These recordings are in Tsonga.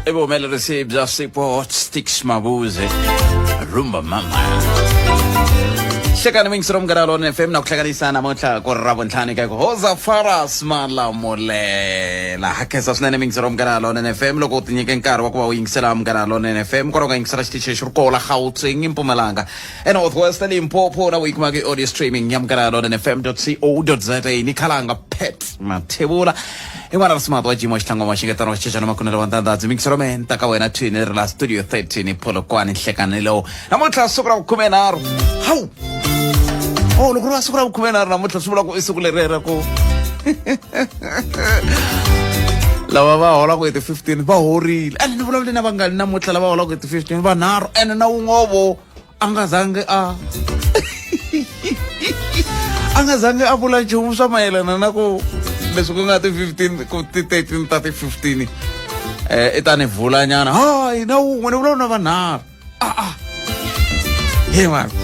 I vuhumelerisi bya Sipho Sticks Mabuze Rumba Mama. Hlekani mingisi Munghana Lonene FM na ku hlanganisa namuntlha ku ri Ravuntlhanu ka ku Hoza Faras Malamulela. Ha khensa swinene mingisi Munghana Lonene FM loko u tinyike nkarhi wa ku va u yingisela Munghana Lonene FM kwala u nga yingisela xitichi lexi ri kola Gauteng Mpumalanga eNorth West Limpopo na u yi kumaka i audio streaming ya Munghana Lonene FM co za ni khalanga Pat Mathebula i n'wana ra smart wa jimo xitlhango wa xingetano wa xichechana makunelo wa ndandadzi mixero me ni ta ka wena thwini ri la studio 13 polokwane nhlekani lowu namuntlha siku ra vukhumenharhu hawu o loko ri va siku ra vukhumenharhu namuntlha swi vula ku i siku leri ra ku lava va holaka hi ti-15 va horile ene ni vulavule na vanghani namuntlha lava holaka hi ti-15 vanharhu ene na wun'we vo a nga zangi a a nga zangi a vula nchumu swa mayelana na ku leswi ku nga ti-15 ku ti-13 ta ti-15 eh i ta ni vula nyana hayi na wun'we ni vulavula na vanharhu a a he mani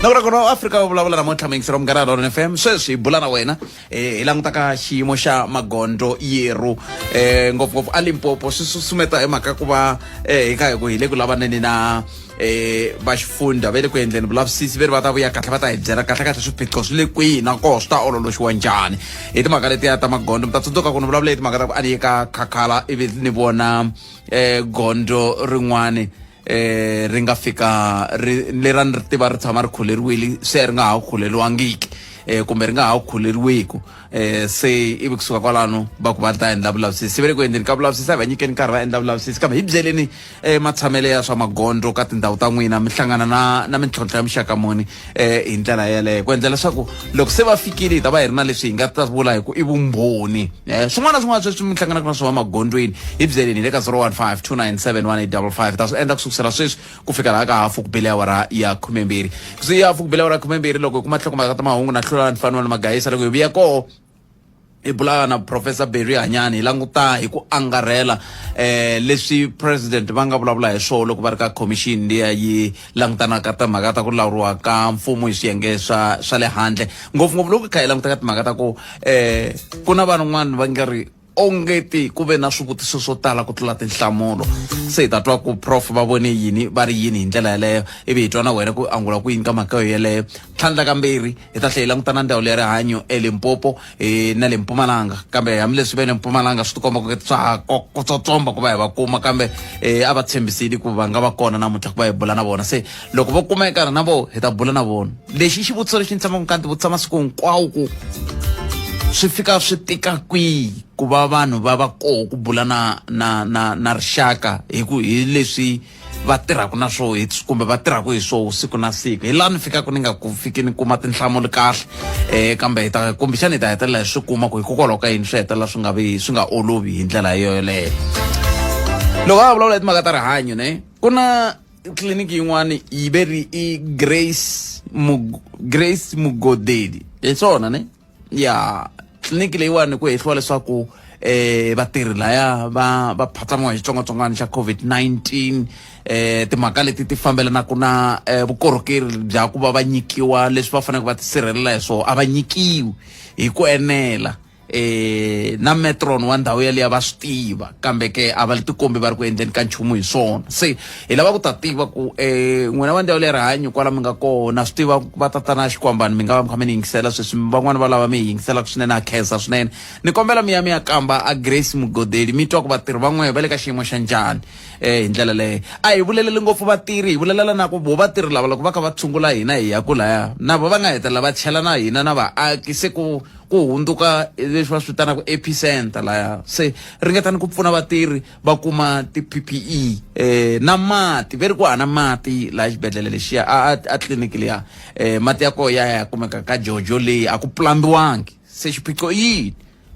na ku ra kona Afrika va vulavula namuntlha muyingiseri wa Munghana Lonene FM sweswi hi bula na wena eh, hi languta ka xiyimo xa magondzo yerhu eh, ngopfungopfu a Limpopo swi susumeta hi mhaka ku va eh, hi kha hi ku hi le ku lavaneni na eh va xifundza va le ku endleni vulavisisi ve ri va ta vuya kahle va ta hi byela kahle kahle swiphiqo swi le kwihi na koho swi ta ololoxiwa njhani hi timhaka letiya ta magondzo mi ta tsundzuka ku ni vulavula hi timhaka ta ku a ni ye ka khakhala ivi ni vona eh gondzo rin'wani eh ri nga fika ri lera ni ri tiva ri tshama ri khuleriwile se ri nga ha khuleriwangiki eh kumbe ri nga ha khuleriweku eh se ivi kusuka kwalano va ku va ta endla vulavisisi va le ku endleni ka vulavisisi a va nyikeni nkarhi va endla vulavisisi kambe hi byeleni eh matshamelo ya swa magondzo ka tindhawu ta n'wina mi hlangana na na mintlhontlho ya muxaka muni eh hi ndlela yeleyo ku endlela leswaku loko se va fikile hi ta va hi ri na leswi hi nga ta vula hi ku i vumbhoni eh swin'wana na swin'wana sweswi mi hlanganaka na swona magondzweni hi byeleni hi le ka 015 297 1855 ta swi endla ku sukusela sweswi ku fika laha ka hafu ku bile awara ya khumembirhi ku ya hafu ku bile awara ya khumembirhi loko hi kuma nhlokomhaka ta mahungu na hlulani faniwa na magayisa loko hi vuya koho hi bula na professor Barry Hanyani hi languta hi ku angarhela eh leswi president va nga vulavula hi swona loko va ri ka commission liya yi langutanaka timhaka ta ku lawuriwa ka mfumo hi swiyenge swa swa le handle ngopfungopfu loko hi kha hi languta ka timhaka ta ku eh ku na van'wana va nga ri ongeti ku ve na swivutiso swo tala ku tlula tinhlamulo se hi ta twa ku prof va vone yini va ri yini hi ndlela yeleyo ivi hi twa na wena ku angula ku yini ka mhaka yo yeleyo tlhandla kambirhi hi ta tlhela hi languta na ndzawulo ya rihanyo elimpopo eh, na le mpumalanga kambe hambileswi va le mpumalanga swi tikomba ku swa ha ku tsotsomba ku va hi va kuma kambe eh, a va tshembisile ku va nga va kona namuntlha ku va hi bula na vona se loko vo kumeka na vo hi ta bula na vona lexi i xivutiso lexi ni tshamaka ka ni tivutisa masiku hinkwawo ku swi fika swi tika kwihi ku va vanhu va va koho ku bula na na na na rixaka hi ku hi leswi va tirhaka na swo hi kumbe va tirhaka hi swo siku na siku hi laha ni fikaka ni nga ku fiki ni kuma tinhlamulo kahle um kambe hi ta kumbexana hi ta hetelela hi swi kuma ku hikokwalaho ka yini swi hetelela swi nga vi swi nga olovi hi ndlela yo yoleyo loko a vulavula hi timhaka ta rihanyo ne ku na tliliniki yin'wana yi ve ri i Grace Mug Grace Mugodeli hi swona ne ya tliliniki leyiwani ku hehliwa leswaku eh vatirhi laya va va phatsamiwa hi xitsongwatsongwana xa COVID-19 eh timhaka leti ti fambelanaka na eh, vukorhokeri bya ku va va nyikiwa leswi va faneleke va tisirhelela hi swona a va nyikiwi hi ku enela eh na metron wa ndhawu yaliya va swi tiva kambe ke a va tikombi va ri ku endleni ka nchumu hi swona se hi lava ku ta tiva ku eh n'wina va ndhawu ya rihanyo kwala mi nga kona swi tiva va tatana xikwambani mi nga va mi kha mi ni yingisela sweswi van'wani va lava mi hi yingiselaka swinene a khensa swinene ni kombela mi ya mi ya kamba a Grace Mugodeli mi twa ku vatirhi van'we va le ka xiyimo xa njhani eh hi ndlela leyo a hi vuleleli ngopfu vatirhi hi vulelela na ku vo vatirhi lava loko va kha va tshungula hina hi ya ku laya na vo va nga hetelela va chela na hina na vaaki se ku ku hundzuka leswi va swi vitanaka epicenter laya se ringetani ku pfuna vatirhi va kuma ti-PPE eh na mati ve ri ku hana mati laha xibedhlele lexiya a a tliliniki liya eh mati ya koho ya ya kumeka ka jojo leyi a ku pulambiwangi se xiphiqo i yini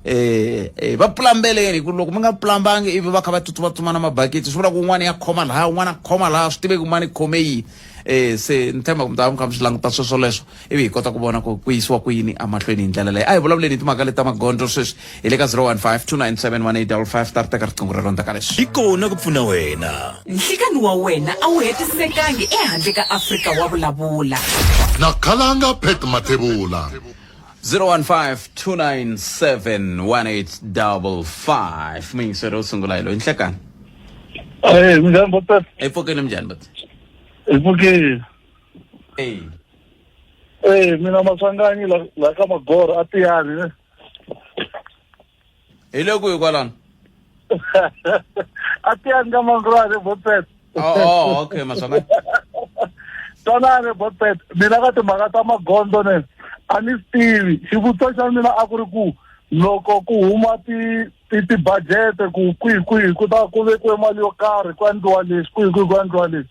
eh, eh va pulambeleni hi ku loko mi nga pulambangi ivi va kha va tsutsuma na mabakiti swi vula ku un'wana ya khoma laha un'wana a khoma laha swi tiveki un'wana i khome yini eh se ni tshemba ku mi ta va mi kha mi swi languta sweswo leswo ivi hi kota ku vona ku ku yisiwa ku yini emahlweni hi ndlela leyi a hi vulavuleni hi timhaka leti ta magondzo sweswi hi le ka 015 297 1855 ta ri teka riqingho rero ndzhaku ka leswi Hi kona ku pfuna wena. Nhlikani wa wena a wu hetisekangi ehandle ka Afrika wa vulavula. Na khalanga Pat Mathebula. 015 297 1855 muyingiseri wo sungula hi loyi nhlekani. Ahee, minjhani botata? Hi pfukile minjhani boti? Hi pfukile. Eyi. Eh, mina Maswanganyi la la ka Magoro a Tiyani ne. Hi le kwihi kwalano? A Tiyani ka Mangurani botata. Oh, oh, okay, Maswanganyi. Twanani botata, mina ka timhaka ta magondzo ne a ni swi tivi. Xivutiso xa mina a ku ri ku loko ku huma ti ti tibajete ku kwihi kwihi ku ta ku vekiwe mali yo karhi ku endliwa leswi kwihi kwihi ku endliwa leswi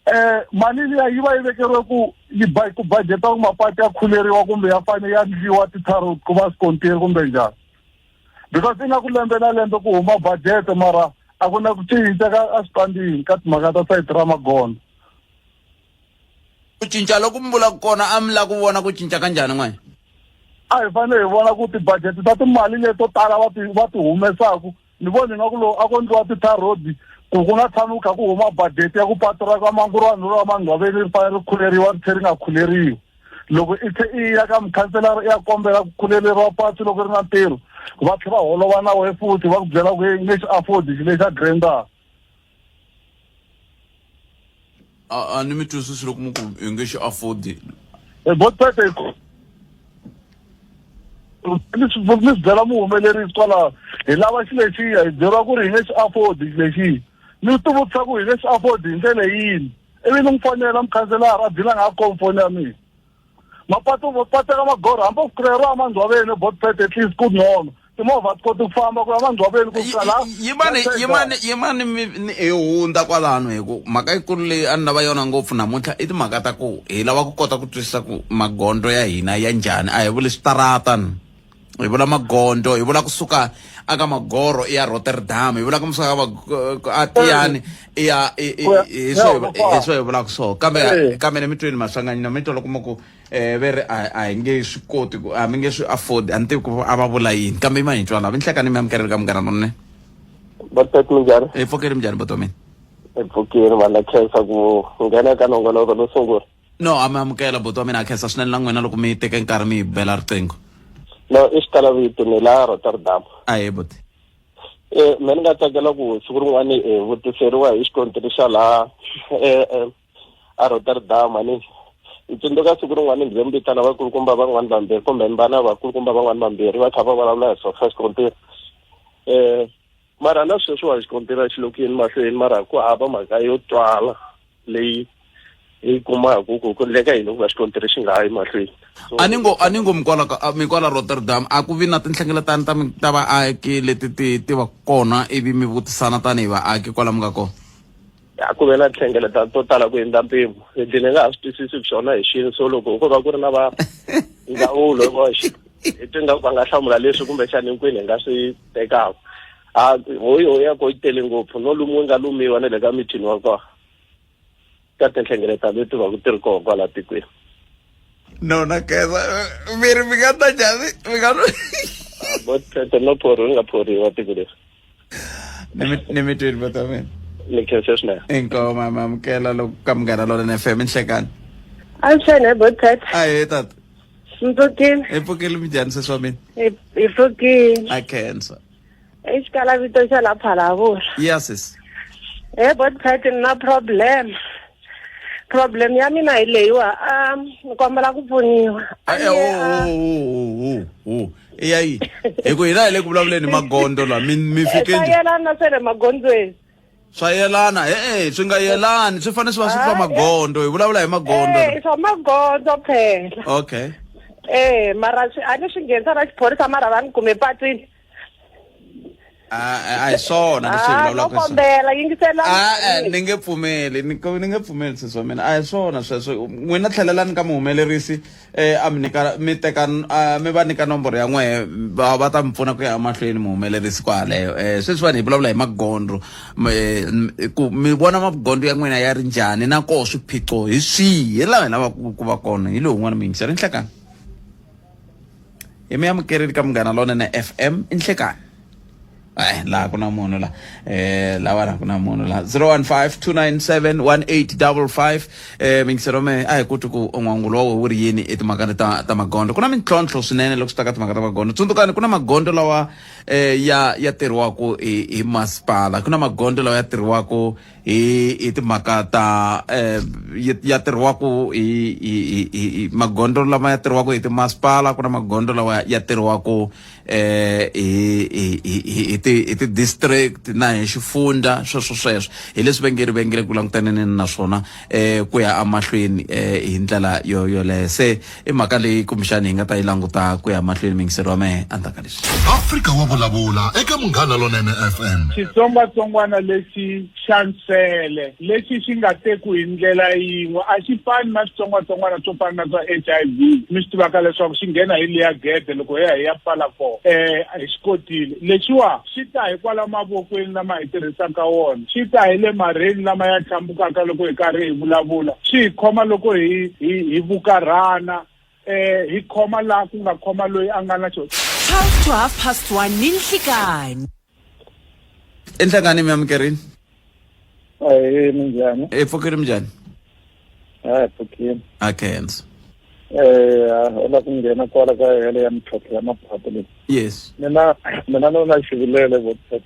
eh mali liya yi va yi vekeriwe ku yi ba ku bajeta ku mapatu ya khuleriwa kumbe ya fanele ya ndliwa ti-tarot ku va swikontiri kumbe njhani because ingaku lembe na lembe ku huma budget mara a ku na ku cinca ka eswitandini ka timhaka ta sayiti ra magondzo Ku cinca loku mi vulaka kona a mi lava ku vona ku cinca ka njhani n'we? A hi fanele hi vona ku tibajete ta timali leto tala va ti va ti humesaku ni vona ingaku loko a ko ndliwa ti-tar road ku ku nga tshami ku kha ku huma budget ya ku patu ra ka Mangurwani ra Mangcwaveni ri fanele ri khuleriwa ri tlhe ri nga khuleriwi loko i tlhe i ya ka mukhanselara i ya kombela ku khuleleriwa patu loko ri na ntirho va tlhe va holova na wehe futhi va ku byela ku hey nge xi afford xi lexa grander A a ni mi twisisi loko mi ku hi nge xi afford. Botpete ni swi ni swi byela muhumelerisi kwalaho hi lava xi lexiya hi byeriwa ku ri hi nge xi afford xi lexiya ni ti vutisa ku hi nge xi afford hi ndlela yini ivi ni n'wi fonela mukhanselara a dlina nga ha khomi foni ya mina mapatu patu ya ka magorho hambi ku reriwa emangcwaveni botpet at least ku ngcono timovha a ti koti ku famba ku ya emangcwaveni ku fika la yimani yimani yimani mi hi hundza kwalano hi ku mhaka yikulu leyi a ni lava yona ngopfu namuntlha i timhaka ta ku hi lava ku kota ku twisisa ku magondzo ya hina ya njhani a hi vuli switarata ni hi vula magondzo hi vula kusuka aka magoro i ya rotterdam hi vula kusuka a tiyani i ya hi swo hi vulaka swona kambe kambe ni mi twini maswanganyi na mi twa loko mi ku um ve ri a hi nge swi koti ku a mi nge swi afford a ni tivi ku a va vula yini kambe i ma hi twala vinhlekani mi amukeleli ka munghana lonene Botpet minjhani? Hi pfukile minjhani boto mina? Hi pfukile mani na khensa ku nghena ka nongonoko lowu sungula. No, a mi amukela buti wa mina a khensa swinene na n'wina loko mi teke nkarhi mi hi bela riqingho. No, i xikalavito ni la Rotterdam. Ahee buti. Eh, me ni nga tsakela ku siku rin'wani eh, vutiseriwa hi xikontiri xa laha eh, eh, a Rotterdam ani ni tsundzuka siku rin'wani ni ze mi vitana vakulukumba van'wani vambirhi kumbe ni va na vakulukumba van'wani vambirhi va kha va vulavula hi swona swa xikontiri eh mara na sweswiwa xikontiri a xi le ku yeni mahlweni mara ku hava mhaka yo twala leyi hi kumaka ku ku endleka yini ku va xikontiri xi nga ha yi mahlweni a ni ngo a ni ngo mikwala ka mikwala Rotterdam a ku vi na tinhlengeletano ta ta vaaki leti ti ti va kona ivi mi vutisana tanihi vaaki kwala mi nga kona a ku ve na tinhlengeletano to tala ku hundza mpimo leti ni nga ha swi twisisi swona hi xini so loko ko va ku ri na va ndzawulo voxe hi twi nga va nga hlamula leswi kumbexana hinkwenu hi nga swi tekaka a hoyi hoyi ya ko yi tele ngopfu no lumiwe nga lumiwa na le ka mithini wa kona ka tinhlengeletano leti va ku ti ri kona kwala tikweni no na keza mi ri mi nga ta njhani mi nga botete no phoriwa nga phoriwa tiko leri ni mi twini bota mina ni khense swinene inkomu mi amukela loko ka munghana lonene fm nhlekani avuxeni he botete ahee tata mi pfukile hi pfukile minjhani sesi wa mina hi pfukile a khensa i xikalavito xa la phalavula ya sis he botpet ni na problem problem ya mina hi leyiwa a ni kombela ku pfuniwa i ya yi hi ku hina hi le ku vulavuleni hi magondzo la mi mi fike swa yelana swa le magondzweni swa yelana e-e swi nga yelani swi fanele swi va swi swa magondzo hi vulavula hi magondzo Eh, swa magondzo phela okay eh mara swi a ni swi nghenisa na xiphorisa mara va ni kume patwini a hi swona leswi hi Ah, no vulavulaka hi swona. kombela yingisela Ah, eh, ni nge pfumeli ni ko- ni nge pfumeli sesi wa mina a hi swona sweswo n'wina tlhelelani ka muhumelerisi eh, a mi nyika mi teka ah, mi va nyika nomboro ya n'wehe va va ta mi pfuna ku ya emahlweni muhumelerisi kwaleyo eh, sweswiwani hi vulavula hi magondzo eh, ku mi vona magondzo ya n'wina ya ri njhani na koho swiphiqo hi swihi hi laha hi lavaka ku va kona hi lowu un'wana muyingiseri nhlekani hi mi amukerile ka munghana lonene fm i nhlekani. Laha ku na munhu la lawa la ku na munhu la 015 297 1855. Mingisero me a hi kuti ku n'wangulo wa wu ri yini etimhakani ta magondzo. Ku na mintlhontlho swinene loko swi ta ka timhaka ta magondzo. Tsundzukani ku na magondzo lawa ya tirhiwaku hi masipala, ku na magondzo lawa ya tirhiwaku hi timhaka ta ya tirhiwaku hi magondzo lama ya tirhiwaku hi timasipala, ku na magondzo lawa ya tirhiwaku hi ti-district na hi xifundza. Sweswo sweswo hi leswi va nge ri vengele ku langutaneni na swona ku ya emahlweni hi ndlela yo yoleyo. Se i mhaka leyi kumbexani hi nga ta yi languta ku ya mahlweni, mingiseri wa mehe, endzhaku ka leswi. Afrika wa vulavula eka Munghana Lonene FM. Xitsongwatsongwana lexi xa nsele lexi xi nga teku hi ndlela yin'we a xi fani na switsongwatsongwana swo fana na swa HIV, mi swi tivaka leswaku xi nghena hi liya gede, loko hi ya hi ya pfala kona hi xi kotile. Lexiwa xi ta hi kwala mavokweni lama hi tirhisaka wona, xi ta hi le marheni lama ya tlhambukaka loko hi karhi hi vulavula, xi hi khoma loko hi vukarhana, hi khoma laha ku nga khoma loyi a nga na xona. 12 to half past 1 ninhlikani. Enhlangani mi amukerini. Ahee, minjhani? Hi pfukile, minjhani? A hi pfukile. A khensa. U lava ku nghena kwala ka yele ya mintlhontlho ya mapatu leyi. Yes. Mina no na xivilelo votset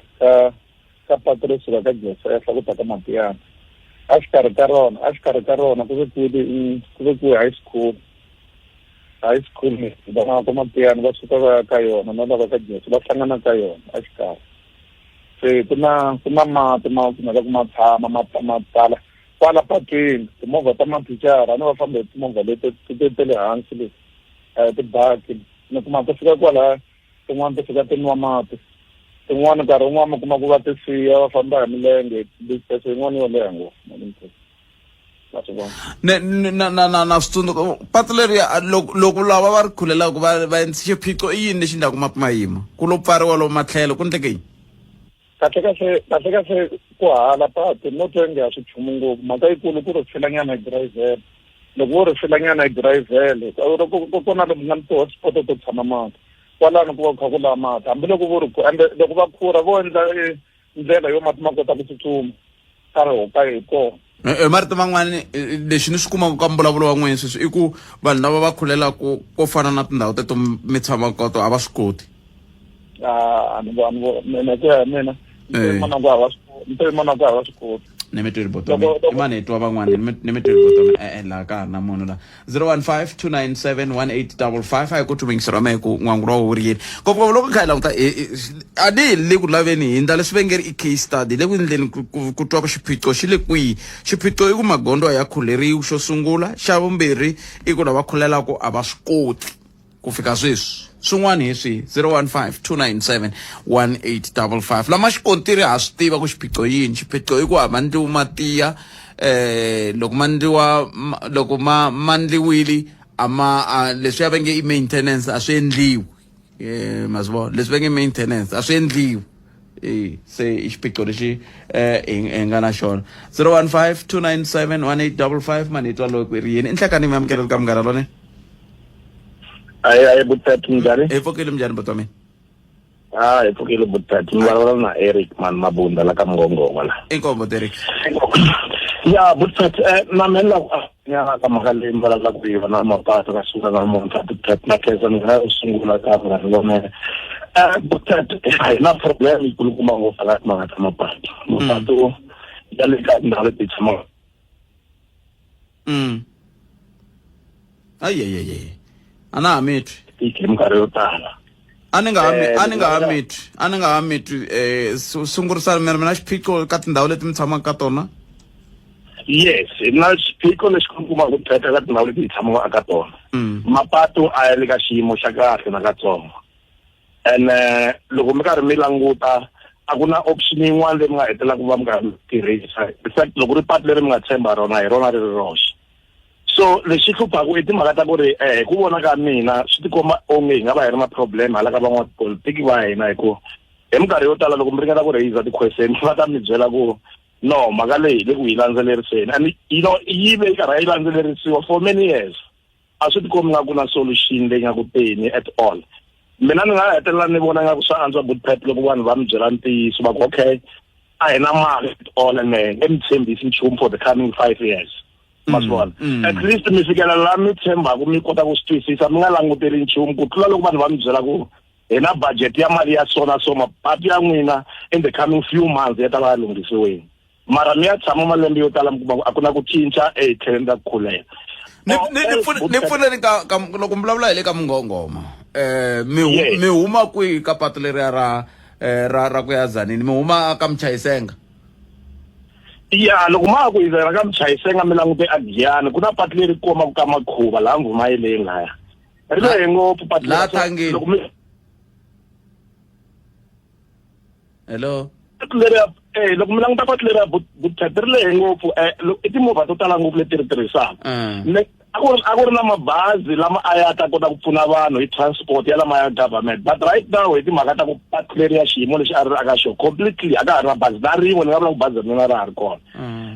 ka patu ro suka ka Josefa ku ta ka Mapiyana. A xikarhi ka rona ku vekiwe high school. High school vana ka Mapiyana va suka va ya ka yona na lava ka Jose va hlangana ka yona exikarhi. Se ku na mati ma kumeka ku ma tshama ma tala kwala patwini. Timovha ta mathicara a ni va famba hi timovha leti ta le hansi leti, tibaki, mi kuma ti fika kwala, tin'wani ti fika ti nwa mati, tin'wani nkarhi wun'wani mi kuma ku va ti siya va famba hi milenge distance yin'wana yo leha ngopfu, ma swi vona. Na swi tsundzuka patu leriya. Loko lava va ri khulelaka va endla xiphiqo, i yini lexi endlaku mati ma yima, ku lo pfariwa lomu matlhelo, ku ndleke yini? Kahle kahle ku hala patu no twa nge a swi chumu ngopfu. Mhaka yikulu ku ri filanyana hi dirayivhele. Loko wo ri filanyana hi dirayivhele, ku na lomu nga ni ti-hotspot to tshama mati kwalano, ku va ku kha ku lava mati, hambiloko vo ri ende loko va khura vo endla ndlela yo mati ma kota ku tsutsuma ka ri ka hi kona. Hi marito man'wani, lexi ni swi kumaka ka mbulavulo wa n'wina sweswi i ku vanhu lava va khulelaka ko fana na tindhawu teto mi tshamaka ka tona a va swi koti. A ni a ni mina, ku ya hi mina, ni vona ku hava swi ni vona ku hava swi koti. Ni mi tweli botomi i mani, hi twa van'wani. Ni mi tweli botomi. E-e, laha ka ha ri na munhu la. 015 297 1855. A hi ku tumingisa mehe ku n'wangulo wa wu ri yini, ngopfungopfu loko kha hi languta a ni hi le ku laveni hi ndla leswi va nge ri i case study le ku endleni ku twa ku xiphiqo xi le kwihi. Xiphiqo i ku magondzo ya khuleriwi, xo sungula. Xa vumbirhi i ku lava khulelaka a va swi koti ku fika sweswi. Swin'wana hi swihi? 015 297 1855. Lama xikontiri ha swi tiva ku xiphiqo yini. Xiphiqo i ku a ma ndliwi ma tiya. Loko ma ndliwa, loko ma ndliwile, a ma leswi ya va nge i maintenance a swi endliwi. Ma swi vona, leswi va nge maintenance a swi endliwi. Se i xiphiqo lexi hi nga na xona. 015 297 1855. Mani hi twa loko ri yini. I nhlekani, mi amukeleli ka Munghana Lone. Ayi, ayi butati, minjhani? Hi pfukile, minjhani buti wa mina? Ah, hi pfukile butati. Mi vulavula na Eric man Mabunda la ka Mngongoma la. Inkombo, Derek. Ya butati, na mina la ku nyana ka mhaka leyi mi vulavulaka hi yona, mapatu ka suka namuntlha butati, na khensa ni nga sungula ka Munghana Lonene. Butati, a hi na problem yikulukumba ngopfu la timhaka ta mapatu. Mapatu ya le ka tindhawu leti hi tshamaka. Ayeyeye, a na ha mi twi. Hi minkarhi yo tala. A ni nga ha mi a ni nga ha mi twi, a ni nga ha mi twi. Sungurisani mi ri mi na xiphiqo ka tindhawu leti mi tshamaka ka tona. Yes, hi na xiphiqo lexi kuma ku teka ka tindhawu leti hi tshamaka eka tona. Mapatu a ya le ka xiyimo xa kahle nakatsongo, ene loko mi karhi mi languta, a ku na option yin'wana leyi mi nga hetelelaka ku va mi karhi mi tirhisa. In fact, loko ri patu leri mi nga tshemba rona, hi rona ri ri roxe. So lexi hluphaku i timhaka ta ku ri hi ku vona ka mina swi tikomba onge hi nga va hi ri na problem hala ka van'watipolitiki va hina, hi ku hi minkarhi yo tala loko mi ringeta ku raise ti-question, va ta mi byela ku no, mhaka leyi hi le ku yi landzeleriseni, and yi ve yi karhi yi landzelerisiwa for many years, a swi tikombi nga ku na solution leyi nga ku teni at all. Mina ni nga hetelela ni vona nga ku swa antswa Bootpet loko vanhu va mi byela ntiyiso va ku okay a hi na mali at all ene nge mi tshembisi nchumu for the coming 5 years. Ma swi vona? At least mi fikela laha mi tshembaku mi kota ku swi twisisa mi nga languteli nchumu ku tlula loko vanhu va mi byela ku hi na budget ya mali ya so na so mapatu ya n'wina in the coming few months ya ta va ya lunghisiwile. Mara mi ya tshama malembe yo tala mi kuma ku a ku na ku cinca etlheleni ra ku khulela. Ni ni ni ni pfuneni ka ka loko mi vulavula hi le ka Mungongoma mi mi huma kwihi ka patu leriya ra ra ra ku ya Tzaneen mi huma ka Mchayisenga? Ya loko ma ha ku yizela ka Mchayisenga mi langute a Giyani ku na patu leri komaka ka Makhuva laha Mvumayeleni lahaya. Ri lehe ngopfu patu laha Thangeni. Loko mi Hello. Patu leriya loko mi languta patu leriya Bootpet ri lehe ngopfu i timovha to tala ngopfu leti ri tirhisaka. A ku ri a ku ri na mabazi lama a ya ta kota ku pfuna vanhu hi transport ya lama ya government but right now hi timhaka ta ku patu leriya xiyimo lexi a ri aka xona completely a ka ha ri na bazi na rin'we ni nga vula ku bazi rin'we ra ha ri kona.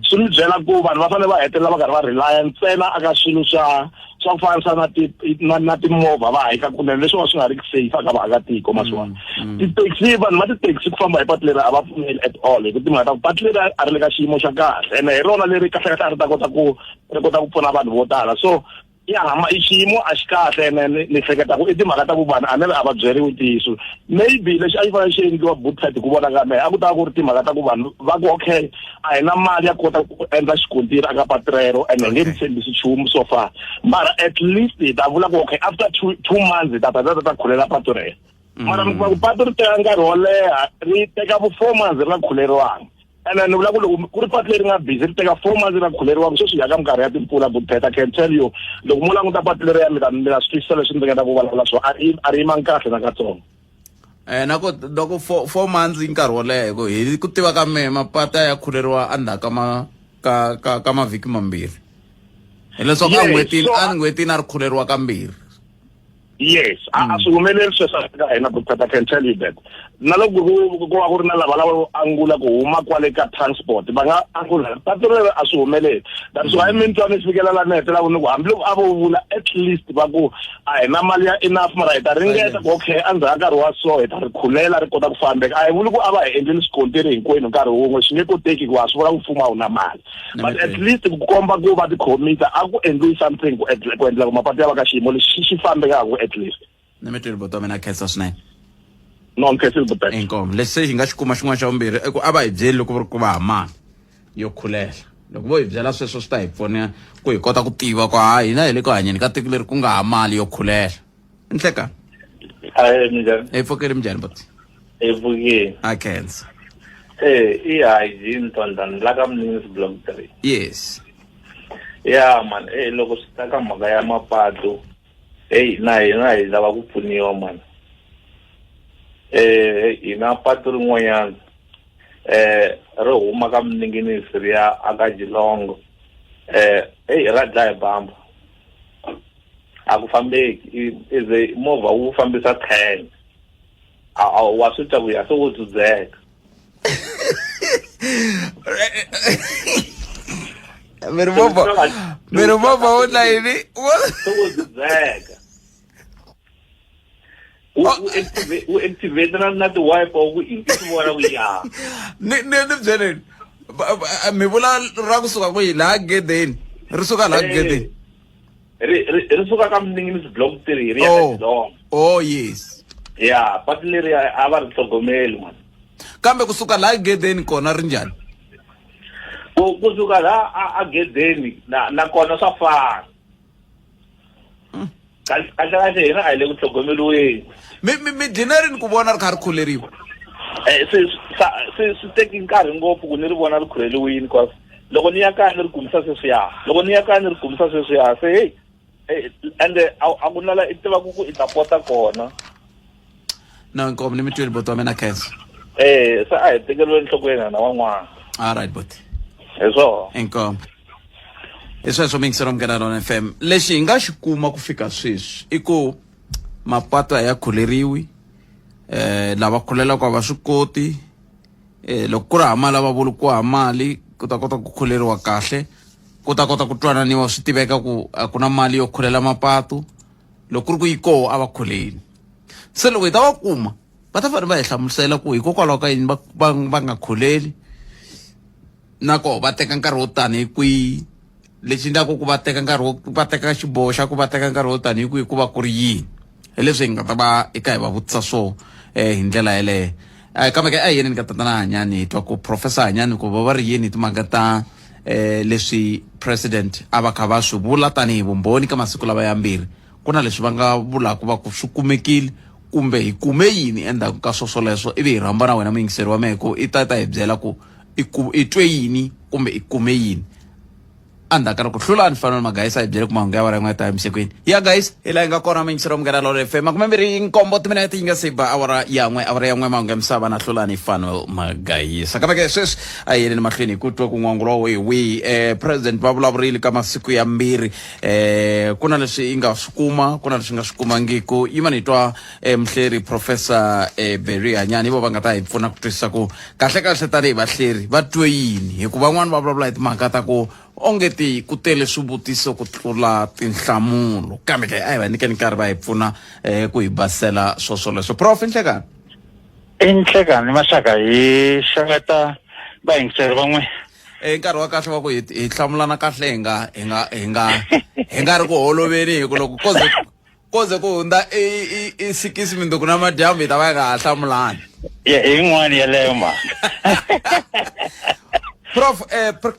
Swi ni byela ku vanhu va fanele va hetelela va karhi va relaya ntsena aka swilo swa swa ku fanisa na ti na na timovha va hika kunene leswi va swi nga ri ki safe aka vaakatiko ma swi vona. Ti-taxi vanhu va ti-taxi ku famba hi patu leri a va pfumeli at all hi ku timhaka ta ku patu leri a ri le ka xiyimo xa kahle ene hi rona leri kahlekahle a ri ta kota ku ri kota ku pfuna vanhu vo tala so ya hama i xiyimo a xi kahle ene ni hleketa ku i timhaka ta ku vanhu a ni ri a va byeriwi ntiyiso maybe lexi a xi fanele xi endliwa Bootpet hi ku vona ka mehe a ku ta va ku ri timhaka ta ku vanhu va ku okay a hi na mali ya kota ku endla xikontiri aka patu rero ene hi nge mi tshembisi nchumu so far mara at least hi ta vula ku okay after 2 months hi ta ta ta ta khulela patu rero. Mara mi kuma ku patu ri teka nkarhi wo leha ri teka vo 4 months ri nga khuleriwanga. Ene ni vula ku loko ku ri patu leri nga busy ri teka 4 months ri nga khuleriwanga sweswi hi ya ka minkarhi ya timpfula Bootpet I can tell you loko mo languta patu leriya mi ta mi ta swi twisisa leswi ni ringeta ku vulavula swona a ri a ri yimangi kahle nakatsongo. Na ku loko 4 months i nkarhi wo leha hi ku hi ku tiva ka mehe mapatu ya khuleriwa endzhaku ka ma ka ka ka mavhiki mambirhi. Hileswaku en'hwetini en'hwetini a ri khuleriwa kambirhi. Yes, a swi humeleli sweswo ka hina Bootpet I can tell you that. Na loko ku ku va ku ri na lava lava angula ku huma kwale ka transport va nga angula patu rero a swi humeleli. That's why mi twa ni fikela la ni hetelaka ni ku hambiloko a vo vula at least va ku a hi na mali ya enough mara hi ta ringeta ku okay endzhaku ka nkarhi wa so hi ta ri khulela ri kota ku fambeka. A hi vuli ku a va hi endleli swikontiri hinkwenu hi nkarhi wun'we swi nge koteki hikuva swi vula ku mfumo a wu na mali. But at least ku komba ku va tikhomisa a ku endliwi something ku endla ku endla ku mapatu ya va ka xiyimo lexi xi fambekaka at least. Ni mi twile buti wa mina khensa swinene. No ni khensile buti. Inkomu lexi se hi nga xi kuma xin'wana xa vumbirhi i ku a va hi byeli loko ku ri ku va ha mali yo khulela. Loko vo hi byela sweswo swi ta hi pfuna ku hi kota ku tiva ku ha hina hi le ku hanyeni ka tiko leri ku nga ha mali yo khulela. Nhlekani. Ahee minjhani? Hi pfukile minjhani buti? Hi pfukile. A khensa. Eh, i hygiene Tondani la ka Mninisi block 3. Yes. Ya man, eh loko swi ta ka mhaka ya mapatu, hey na hina hi lava ku pfuniwa man. Eh hi na patu rin'wanyana eh ri huma ka Mninginisi ri ya aka Jilongo. Eh hey ra dlaya bamba. A ku fambeki ize movha wu fambisa 10. A wa swi twa ku ya se wo dzudzeka. Miri movha miri movha wo na yini? Se wo dzudzeka. U activate na na ti-wiper ku i swi vona ku ya. Ni ni ni byeleni. Mi vula ra kusuka kwihi laha gedeni? Ri suka laha gedeni. Ri ri ri suka ka Mninginisi block 3 ri ya ka Jilongo. Oh yes. Ya, patu leri a va ri tlhogomeli man. Kambe kusuka laha gedeni kona ri njhani? Ku kusuka laha a gedeni na nakona swa fana. Kahle kahle hina a hi le ku tlhogomeliweni. Mi mi mi dlina rini ku vona ri kha ri khuleriwa? Eh swi swi swi teki nkarhi ngopfu ku ni ri vona ri khuleriwini cause loko ni ya kaya ni ri kumisa sweswiya loko ni ya kaya ni ri kumisa sweswiya se hey ende a ku na la i tivaka ku i ta pota kona. No inkomu ni mi twile buti wa mina khensa. Eh se a hi tekeriwe enhlokweni na van'wana. All right buti. Hi swona. Inkomu. Hi sweswo mingiselo Munghana Lonene FM. Lexi hi nga xi kuma ku fika sweswi i ku mapatu a ya khuleriwi eh lava khulelaka a va swi koti eh loko ku ri ha mali a va vuli ku ha mali ku ta kota ku khuleriwa kahle ku ta kota ku twananiwa swi tiveka ku a ku na mali yo khulela mapatu loko ku ri ku yi koho a va khuleli. Se loko hi ta va kuma va ta fanele va hi hlamusela ku hikokwalaho ka yini va va va nga kholeli, na koho va teka nkarhi wo tani hi kwihi. Lexi endlaku ku va teka nkarhi wo va teka xiboho xa ku va teka nkarhi wo tani hi kwihi ku va ku ri yini, hi leswi hi nga ta va hi kha hi va vutisa swoho hi ndlela yeleyo. Kambe ke a hi yeneni ka tatana Hanyani, hi twa ku Professor Hanyani ku va va ri yini hi timhaka ta leswi president a va kha va swi vula tanihi vumbhoni ka masiku lawa yambirhi. Ku na leswi va nga vulaka va ku swi kumekile kumbe hi kume yini endzhaku ka swo swoleswo, ivi hi rhamba na wena muyingiseri wa mehe ku i ta ta hi byela ku i twe yini kumbe i kume yini endzhaku ka loko Hlulani Fanele Magayisa hi byele ku mahungu ya wara yin'wana ta emisekweni ya guys. Hi laha hi nga kona, muyingiseri wa Munghana Lolo FM, 27 timinete yi nga se ba awara ya n'we, awara ya n'we, mahungu ya misava na Hlulani Fanuel Magayisa. Kambe ke sweswi a hi yeleni mahlweni hi ku twa ku n'wangulo wihi wihi. President va vulavurile ka masiku ya mbirhi. Ku na leswi yi nga swi kuma, ku na leswi nga swi kumangiku. Yima ni twa muhleri Professor Barry Hanyani, hi vo va nga ta hi pfuna ku twisisa ku kahle kahle tanihi vahleri va twe yini, hikuva van'wani va vulavula hi timhaka ta ku onge ti ku tele swivutiso ku tlula tinhlamulo. Kambe ke a hi va nyikeni nkarhi va hi pfuna ku hi basela swo swoleswo. Prof, nhlekani. I nhlekani maxaka, hi xeweta vayingiseri van'we. Nkarhi wa kahle wa ku hi hlamulana kahle, hi nga hi nga hi nga hi nga ri ku holoveni, hi ku loko koze ku hundza i sikisi minduku na madyambu hi ta va hi nga ha hlamulani. Ya, hi yin'wana yeleyo mhaka. Prof,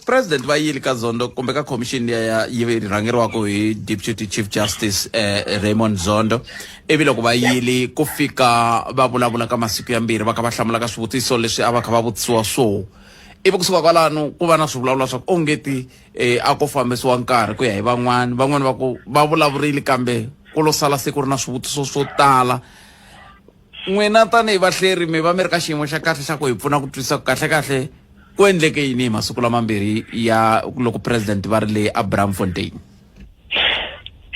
president va yile ka Zondo kumbe ka commission liya ya yi rhangeriwaka hi Deputy Chief Justice Raymond Zondo, ivi loko va yile ku fika va vulavula ka masiku yambirhi, va kha va hlamula ka swivutiso leswi a va kha va vutisiwa swoho, ivi kusuka kwalano ku va na swivulavula swa ku ongeti a ko fambisiwa nkarhi ku ya hi van'wani. Van'wani va ku va vulavurile kambe ku lo sala se ku ri na swivutiso swo tala. N'wina tanihi vahleri mi va mi ri ka xiyimo xa kahle xa ku hi pfuna ku twisisa ku kahle kahle ku endleke yini hi masiku lamambirhi ya loko president va ri le a Braamfontein.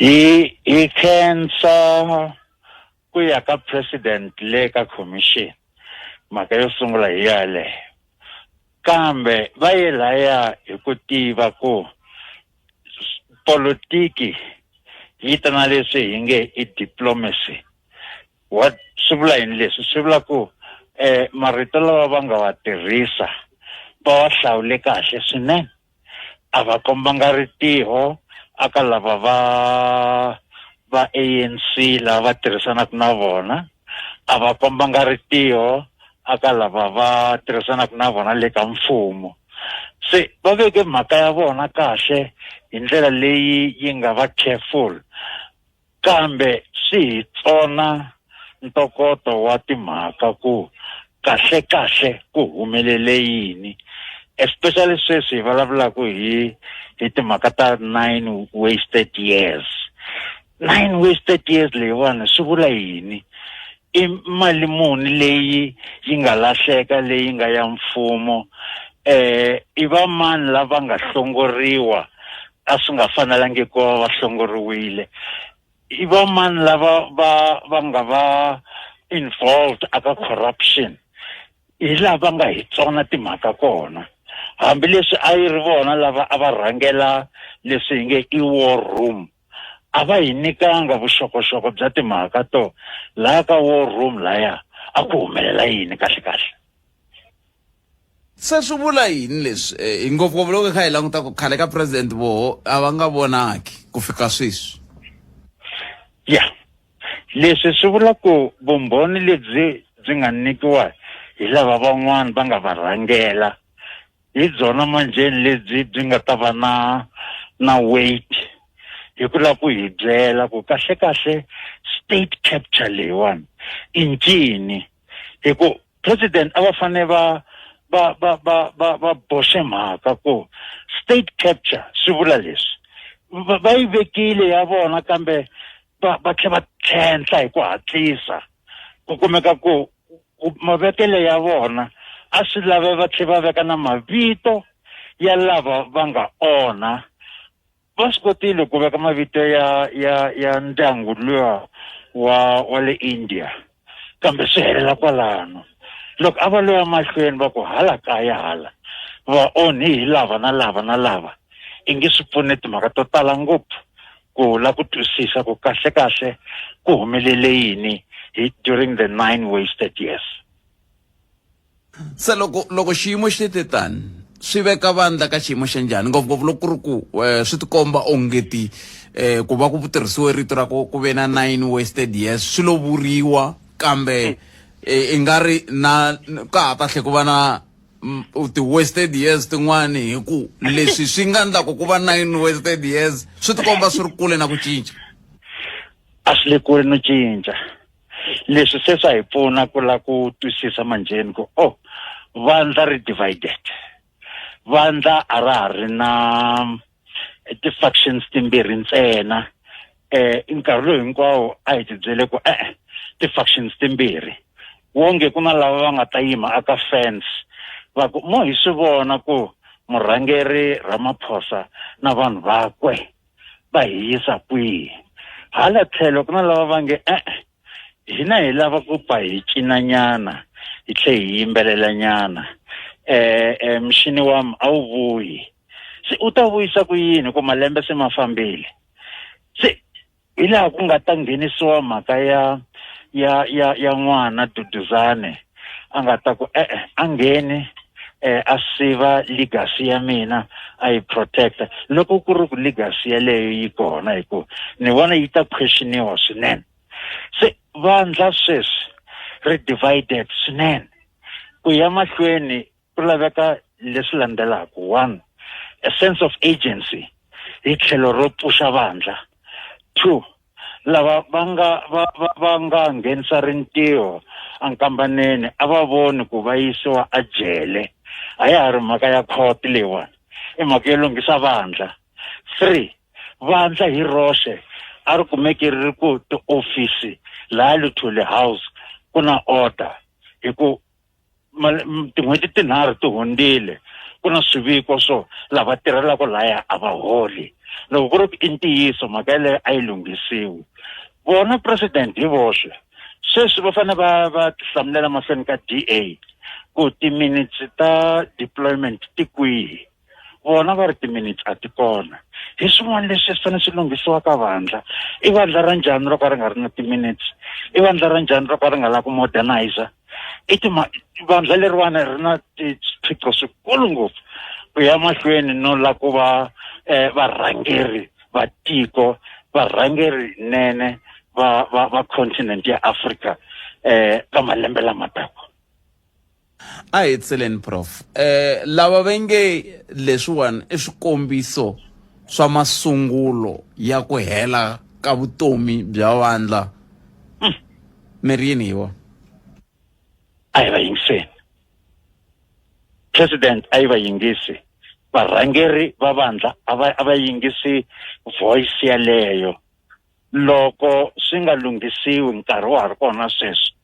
Hi khensa ku ya ka president le ka commission, mhaka yo sungula hi yaleyo, kambe va ye laya hi ku tiva ku politiki yi ta na leswi hi nge i diplomacy. What swi vula yini leswi? Swi vula ku marito lawa va nga wa tirhisa va wa hlawule kahle swinene, a va kombanga ritiho aka lava va ANC lava va tirhisanaka na vona, a va kombanga ritiho aka lava va tirhisanaka na vona le ka mfumo. Se va veke mhaka ya vona kahle hi ndlela leyi yi nga va careful, kambe swi hi tsona ntokoto wa timhaka ku kahle kahle ku humelele yini, especially sweswi hi vulavulaka hi timhaka ta 9 wasted years. 9 wasted years leyiwani swi vula yini? I mali muni leyi yi nga lahleka leyi nga ya mfumo? I va mani lava nga hlongoriwa a swi nga fanelangi ku va va hlongoriwile? I va mani lava va nga va involved aka corruption? Hi laha va nga hi tsona timhaka kona, hambileswi a yi ri vona lava a va rhangela leswi hi nge i war room, a va hi nyikanga vuxokoxoko bya timhaka to laha ka war room laya a ku humelela yini kahle kahle. Se swi vula yini leswi? Hi ngopfungopfu loko hi kha hi languta ku khale ka president voho a va nga vonaki ku fika sweswi. Ya, leswi swi vula ku vumbhoni lebyi byi nga nyikiwa hi lava van'wana va nga va rhangela hi byona manjheni lebyi byi nga ta va na weight hi ku lava ku hi byela ku kahle kahle state capture leyiwani i ncini, hi ku president a va fanele va boxe mhaka ku state capture swi vula leswi. Va yi vekile ya vona, kambe va tlhela va tlhentlha hi ku hatlisa ku kumeka ku mavekelo ya vona a swi lave va tlhela va veka na mavito ya lava va nga onha. Va swi kotile ku veka mavito ya ndyangu luya wa le India, kambe swi helela kwalano. Loko a va loya mahlweni va ku hala kaya hala vaonhi hi lava na lava na lava, i nge swi pfune timhaka to tala ngopfu ku la ku twisisa ku kahle kahle ku humelele yini hi during the nine wasted years. Se loko loko xiyimo xi te tani swi veka vandla ka xiyimo xa njhani ngopfungopfu loko ku ri ku eh, swi tikomba ongeti eh, ku va ku tirhisiwe rito ra ku ku ve na nine wasted years swi lo vuriwa kambe eh, i nga ri na ka ha ta tlhe ku va na mm, ti-wasted years tin'wani hi ku leswi swi nga endlaku ku va nine wasted years swi tikomba swi ri kule na ku cinca. A swi le kule no cinca. Leswi se swa hi pfuna ku la ku twisisa manjheni ku oh vandla ri divided. Vandla a ra ha ri na ti-factions timbirhi ntsena. Eh nkarhi lowu hinkwawo a hi tibyele ku e-e ti-factions timbirhi. Wonge ku na lava va nga ta yima aka fence va ku mo hi swi vona ku murhangeri Ramaphosa na vanhu vakwe va hi yisa kwihi. Hala tlhelo ku na lava va nge e-e hina hi lava ku pfa hi cinanyana hi tlhe hi yimbelelanyana eh, eh mxini wam a wu vuyi se u ta vuyisa ku yini ku malembe se ma fambile se hi laha ku nga ta nghenisiwa mhaka ya ya ya ya n'wana Duduzane a nga ta ku e-e a ngheni eh a siva legacy ya mina a yi protecta loko ku ri ku legacy yaleyo yi kona hi ku ni vona yi ta questioniwa swinene se vandla sweswi ri divided swinene ku ya mahlweni ku laveka leswi landzelaka one a sense of agency hi tlhelo ro pfuxa vandla two lava va nga va va va nga nghenisa rintiho enkambaneni a va voni ku va yisiwa ejele a ya ha ri mhaka ya court leyiwani i mhaka yo lunghisa vandla three vandla hi roxe a ri kumeki ri ri ku tiofisi laha Luthuli House ku na order hi ku tin'hweti tinharhu ti hundzile ku na swiviko swo lava tirhelaka laya a va holi loko ku ri ku i ntiyiso mhaka yeleyo a yi lunghisiwi vona president hi voxe sweswi va fanele va va tihlamulela mahlweni ka D_A ku timinetse ta deployment ti kwihi vona va ri timinetse a ti kona hi swin'wana leswi swi fanele swi lunghisiwa ka vandla i vandla ra njhani ro ka ri nga ri na timinetse i vandla ra njhani ro ka ri nga lavi ku modernizer i tima vandla leriwani ri na swiphiqo swikulu ngopfu ku ya mahlweni no la ku va um varhangeri va tiko varhangeri nene va va va continent ya Afrika um ka malembe lama taka. A hi hetiseleni prof eh lava va nge leswiwani i swikombiso swa masungulo ya ku hela ka vutomi bya vandla mi ri yini hi vona a hi va yingiseni president a yi va yingisi varhangeri va vandla a va a va yingisi voice yaleyo loko swi nga lunghisiwi nkarhi wa ha ri kona sweswi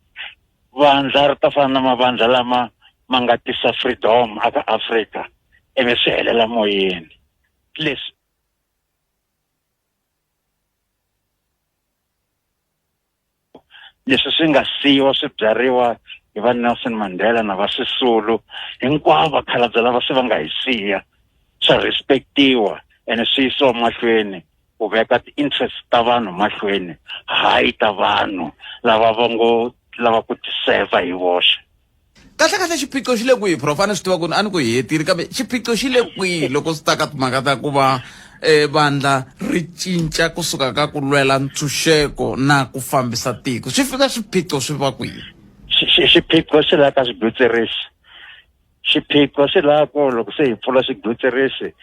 vandla ri ta fana na mavandla lama ma nga tisa freedom aka Afrika ivi swi helela moyeni leswi leswi swi nga siyiwa swi byariwa hi va Nelson Mandela na va Sisulu hinkwavo vakhalabye lava se va nga hi siya swa respectiwa ene swi yisiwa mahlweni ku veka ti-interest ta vanhu mahlweni hayi ta vanhu lava va ngo lava ku tiseva hi voxe. Kahle kahle xiphiqo xi le kwihi prof a ni swi tiva ku a ni ku hi hetile kambe xiphiqo xi le kwihi loko swi ta ka timhaka ta ku va eh, vandla ri cinca kusuka ka ku lwela ntshunxeko na ku fambisa tiko swi fika swiphiqo swi va kwihi xiphiqo xi la ka swigwitsirisi xiphiqo xi la ku loko se hi pfula swigwitsirisi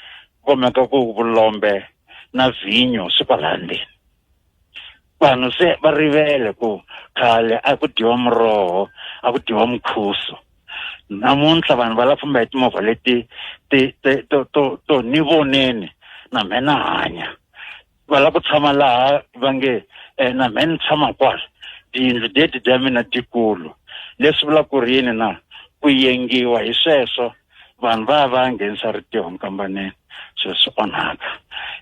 kumeka ku vulombe na vhinyo swi kwalaha ndzeni vanhu se va rivele ku khale a ku dyiwa muroho a ku dyiwa mukhusu namuntlha vanhu va la famba hi timovha leti ti ti to to to ni voneni na mehe na hanya va lava ku tshama laha va nge eh, na mehe ni tshama kwala tiyindlu leti ta mina tikulu leswi vulaka ku ri yini na ku yengiwa hi sweswo vanhu va ya va ya nghenisa ritiho nkambaneni swilo swi onhaka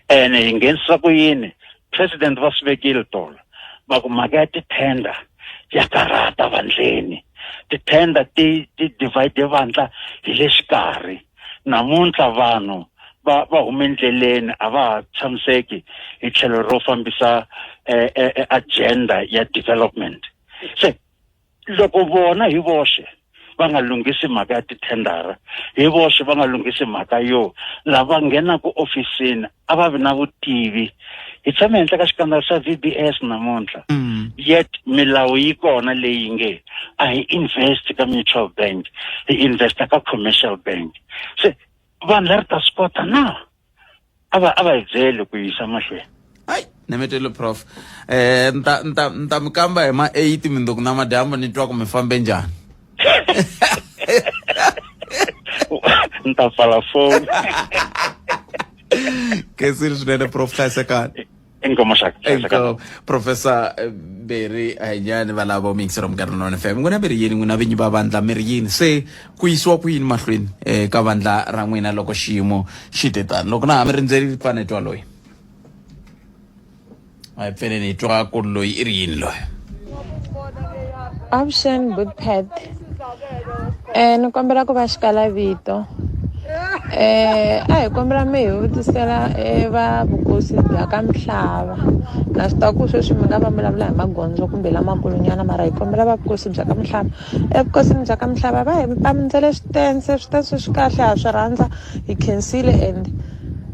ene hi nghenisa ku yini president va swi vekile tolo va ku mhaka ya ti-tender ya karhata vandleni ti-tender ti ti divide vandla hi le xikarhi namuntlha vanhu va va hume endleleni a va ha tshamiseki hi tlhelo ro fambisa eh, eh, eh, agenda ya development. Se loko vona hi voxe va nga lunghisi mhaka ya tithendara, hi voxe va nga lunghisi mhaka yo lava nghenaka ofisini a va vi na vutivi. Hi tshame henhla ka xikandza xa VBS namuntlha. Yet milawu yi kona leyi nge a hi invest ka mutual bank, hi investa ka commercial bank. Se vanhu leri ta swi kota na? A va a va hi byeli ku yisa mahlweni. Hayi, nemetelo prof. Nta nta nta mi kamba hi ma 8 mindzuku na madyambu ni twa ku mi fambe njhani. Ni ta pfala foni. Khensile swinene prof, hlayisekani. Inkomo xaka. Inkomo. Professor Berry Hayinyani va lava miyingiselo Munghana Lonene FM. N'wina mi ri yini n'wina vinyi va vandla mi ri yini? Se ku yisiwa ku yini mahlweni ka vandla ra n'wina loko xiyimo xi te tani? Loko na ha mi rindzeli pfane twa loyi. A hi pfeleni hi twa ku loyi i ri yini loyi. Avuxeni Bootpad. Ni kombela ku va xikala vito. A hi kombela mi hi vutisela va vukosi bya ka Mhlava. Na swi tiva ku sweswi mi nga va mi vulavula hi magondzo kumbe lamakulu nyana mara hi kombela va vukosi bya ka Mhlava. Evukosini bya ka Mhlava va hi pandzele switense, switense swi kahle ha swi rhandza hi khensile and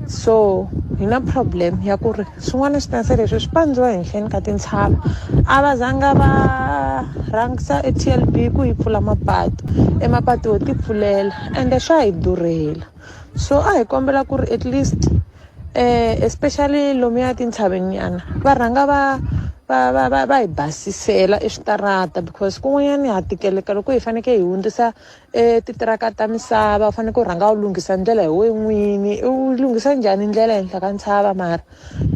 so hi na problem ya ku ri swin'wana switense leswi swi pandziwa henhleni ka tintshava a va zanga va rhangisa e T_L_B ku yi pfula mapatu e mapatu yo ti pfulela ende swa hi durhela so a hi kombela ku ri at least especially lomuya tintshaveni nyana va rhanga va va va va va hi basisela eswitarata because kun'wanyana ha tikeleka loko hi fanekele hi hundzisa e titiraka ta misava u fanekele u rhanga u lunghisa ndlela hi wena n'wini u lunghisa njhani ndlela ehenhla ka ntshava mara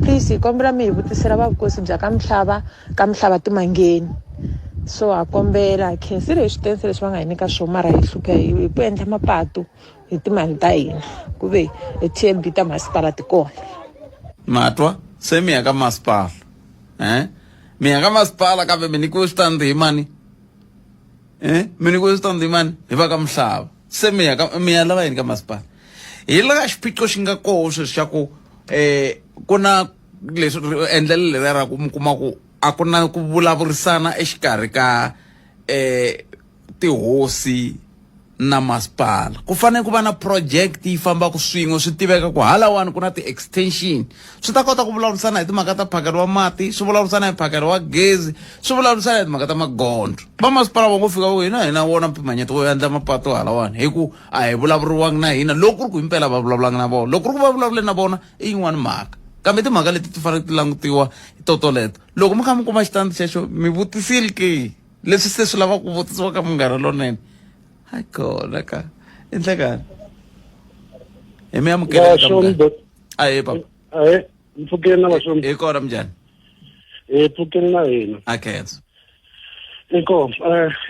please hi kombela mi hi vutisela va vukosi bya ka Mhlava ka Mhlava timangeni so ha kombela hi khensile hi switense leswi va nga hi nyika swona mara hi hlupha hi ku endla mapatu hi timali ta hina ku ve e T_L_B ta masipala ti kona. Matwa se mi ya ka masipala mi ya ka masipala kambe mi nyikiwe switandi hi mani? Mi nyikiwe switandi hi mani? Hi va ka Mhlava. Se mi ya ka mi ya lava yini ka masipala? Hi laha xiphiqo xi nga koho sweswi xa ku ku na leswi endlelo leriya ra ku mi kuma ku a ku na ku vulavurisana exikarhi ka tihosi na masipala. Ku fanele ku va na project yi fambaka swin'we, swi tiveka ku halawani ku na ti-extension, swi ta kota ku vulavurisana hi timhaka ta phakelo wa mati, swi vulavurisana hi phakelo wa gezi, swi vulavurisana hi timhaka ta magondzo. Va masipala va ngo fika va ku hina hi na wona mpimanyeto wo endla mapatu halawani, hi ku a hi vulavuriwangi na hina. Loko ku ri ku himpela va vulavulanga na vona, loko ku ri ku va vulavule na vona i yin'wani mhaka, kambe timhaka leti ti fanele ti langutiwa totoleto. Loko mi kha mi kuma xitandi xexo mi vutisile ke leswi se swi lava ku vutisiwa ka Munghana Lonene? Hayi kona ka i nhlekani hi mi amukela ka munghana. Ahee papa. Ahee, mpfukeni na vaxomi. Hi kona, minjhani? Hi pfukeni na hina. A khensa. Inkomu.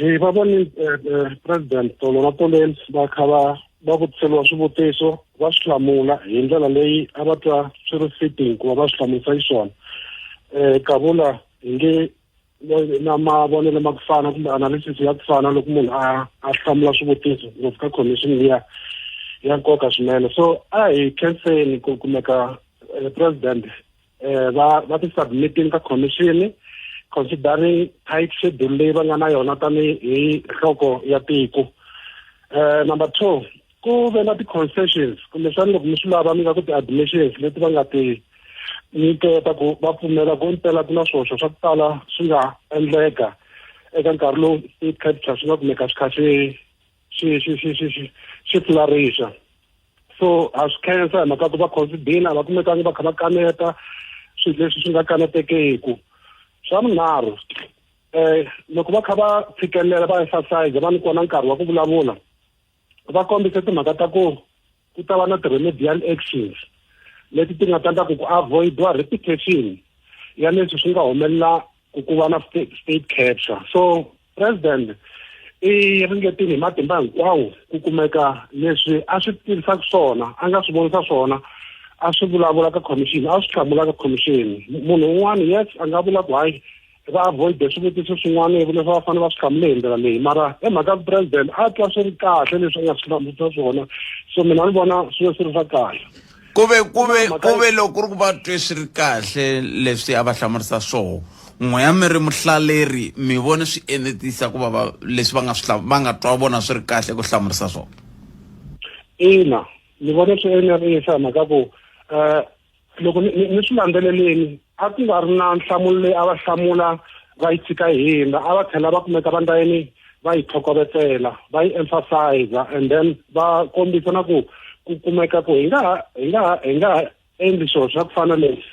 Hi va voni president tolo na toleni va kha va va vutiseriwa swivutiso va swi hlamula hi ndlela leyi a va twa swi ri fitting ku va va swi hlamurisa xiswona. Kavula hi nge na mavonelo ma ku fana kumbe analysis ya ku fana loko munhu a a hlamula swivutiso ngopfu ka commission liya ya nkoka swinene. So a hi khenseni ku kumeka president va va ti submitting ka commission considering tight schedule leyi va nga na yona tanihi nhloko ya tiko. Number 2, ku ve na ti-concessions kumbexana loko mi swi lava mi nga ku ti-admissions leti va nga ti nyiketa ku va pfumela ku impela ku na swoxo swa ku tala swi nga endleka eka nkarhi lowu state capture swi nga kumeka swi kha swi swi swi swi swi swi swi flourisha. So ha swi khensa hi mhaka ku va considina va kumekangi va kha va kaneta swilo leswi swi nga kanetekeku. Xa vunharhu, loko va kha va tshikelela va emphasize va nyikiwa na nkarhi wa ku vulavula, va kombise timhaka ta ku ku ta va na ti-remedial actions leti ti nga ta endla ku ku avoidiwa repetition ya leswi swi nga humelela ku ku va na state capture. So president i ringetile hi matimba hinkwawo ku kumeka leswi a swi tivisaka swona, a nga swi vonisa swona, a swi vulavula ka commission, a swi hlamula ka commission. Munhu un'wana yes a nga vula ku hayi va avoid swivutiso swin'wana leswi va fanele va swi hlamule hi ndlela leyi, mara hi mhaka president a twa swi ri kahle leswi a nga swi hlamurisa swona. So mina ni vona swi swi ri swa kahle. Kuve kuve kuve loko ku ri ku va twe swi ri kahle leswi a va hlamurisa swoho, N'weya mi ri muhlaleri mi vone swi enetisa ku va va leswi va nga swi va nga twa vona swi ri kahle ku hlamurisa swona? Ina, ni vone swi enerisa hi mhaka ku um loko ni swi landzeleleni a ku nga ri na nhlamulo leyi a va hlamula va yi tshika yi hindza, a va tlhela va kumeka va ndla yini va yi tlhokovetsela va yi emphasize and then va kombisa na ku ku kumeka ku hi nga ha hi nga ha hi nga ha endli swilo swa ku fana leswi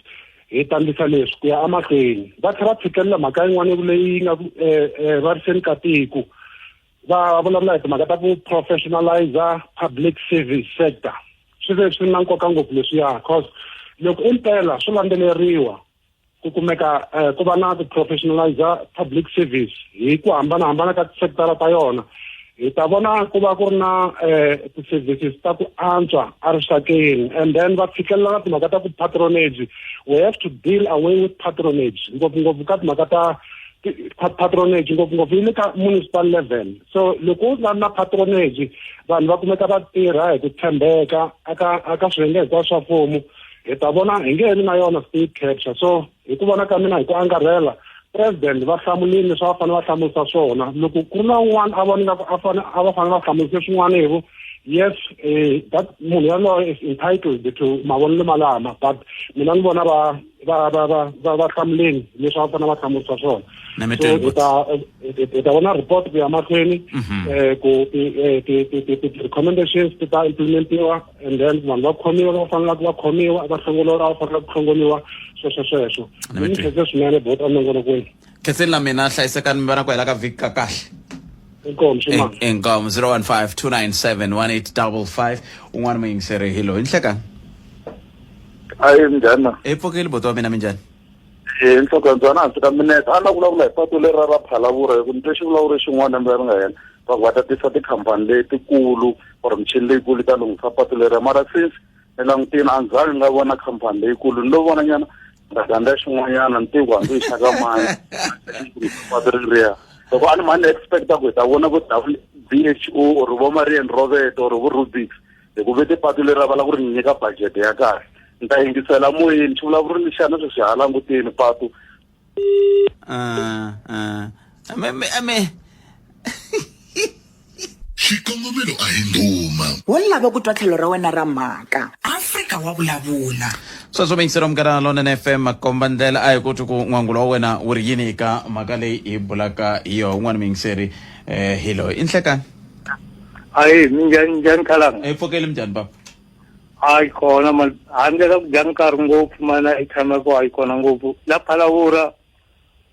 hi ta ndlisa leswi ku ya emahlweni. Va tlhela va tshikelela mhaka yin'wana leyi nga ku variseni ka tiko, va vulavula hi timhaka ta ku professionalize public service sector. Swi ve swi na nkoka ngopfu leswiya, cause loko impela swi landzeleriwa ku kumeka ku va na ku professionalize public service hi ku hambanahambana ka tisekitara ta yona, hi ta vona ku va ku ri na ti-services ta ku antswa erixakeni. And then va tshikelela na timhaka ta ku patronage, we have to deal away with patronage, ngopfungopfu ka timhaka ta patronage, ngopfungopfu yi le ka municipal level. So loko u nga ri na patronage, vanhu va kumeka va tirha hi ku tshembeka aka swiyenge hinkwaswo swa mfumo, hi ta vona hi nge vi na yona state capture. So hi ku vona ka mina hi ku angarhela, president va hlamulile leswi va fanele va hlamurisa swona. Loko ku ri na un'wana a vona ingaku a fane a va fanele va hlamurise swin'wana hi vo, yes, that munhu yaloye is entitled to mavonelo malama, but mina ni vona va va va va va va hlamuleni leswi va fanele va hlamurisa swona. Na mi So twile hi ta vona report ku ya mahlweni, ku ti recommendations ti ta implementiwa, and then vanhu va khomiwa va fanelaka va khomiwa, va hlongoliwa va fanelaka ku hlongoliwa, sweswo sweswo. Na mi Ni twile. khense swinene bot enongonokweni. Khenseni la mina, hlayisekani, mi va na ku hela ka vhiki ka kahle. Inkomu ximanga. Inkomu. 015 297 1855. Un'wana muyingiseri hi loyi. Nhlekani. Ayi, minjhani na? Hi pfukile boti wa mina, minjhani? E nhloko hansi ka minete a na vulavula hi patu leri ra Phalavura, hi ku ni twe xivulavuri xin'wana lembe leri nga hela va ku va ta tisa tikhampani letikulu or michini leyikulu yi ta lunghisa patu leriya, mara since ni langutile a ni zangi ni nga vona khampani leyikulu, ni lo vona nyana ngaganda xin'wanyana ni tivi ku hambi yi xaka mani patu reriya. Loko a ni mani expecta ku hi ta vona vo WHO or vo Marian Robert or vo Rubix, hi ku vete patu leri va lava ku ri nyika budget ya kahle. Ni ta yingisela moyeni xivulavuri lexiyana sweswi ha languteni patu. Me. Xikongomelo a hi ndhuma. Wo lava ku twa tlhelo ra wena ra mhaka. Afrika wa vulavula. Sweswo miyingiselo Munghana Lonene FM makomba ndlela, a hi ku twi ku n'wangulo wa wena wu ri yini eka mhaka leyi hi bulaka hi yona. Un'wana muyingiseri hi loyi. I nhlekani. Ayi, minjhani, njhani khalanga? Hi pfukile, minjhani baba? Hayi kona man, handle ka ku dya nkarhi ngopfu mana i tshama ku hayi kona ngopfu. La Phalavura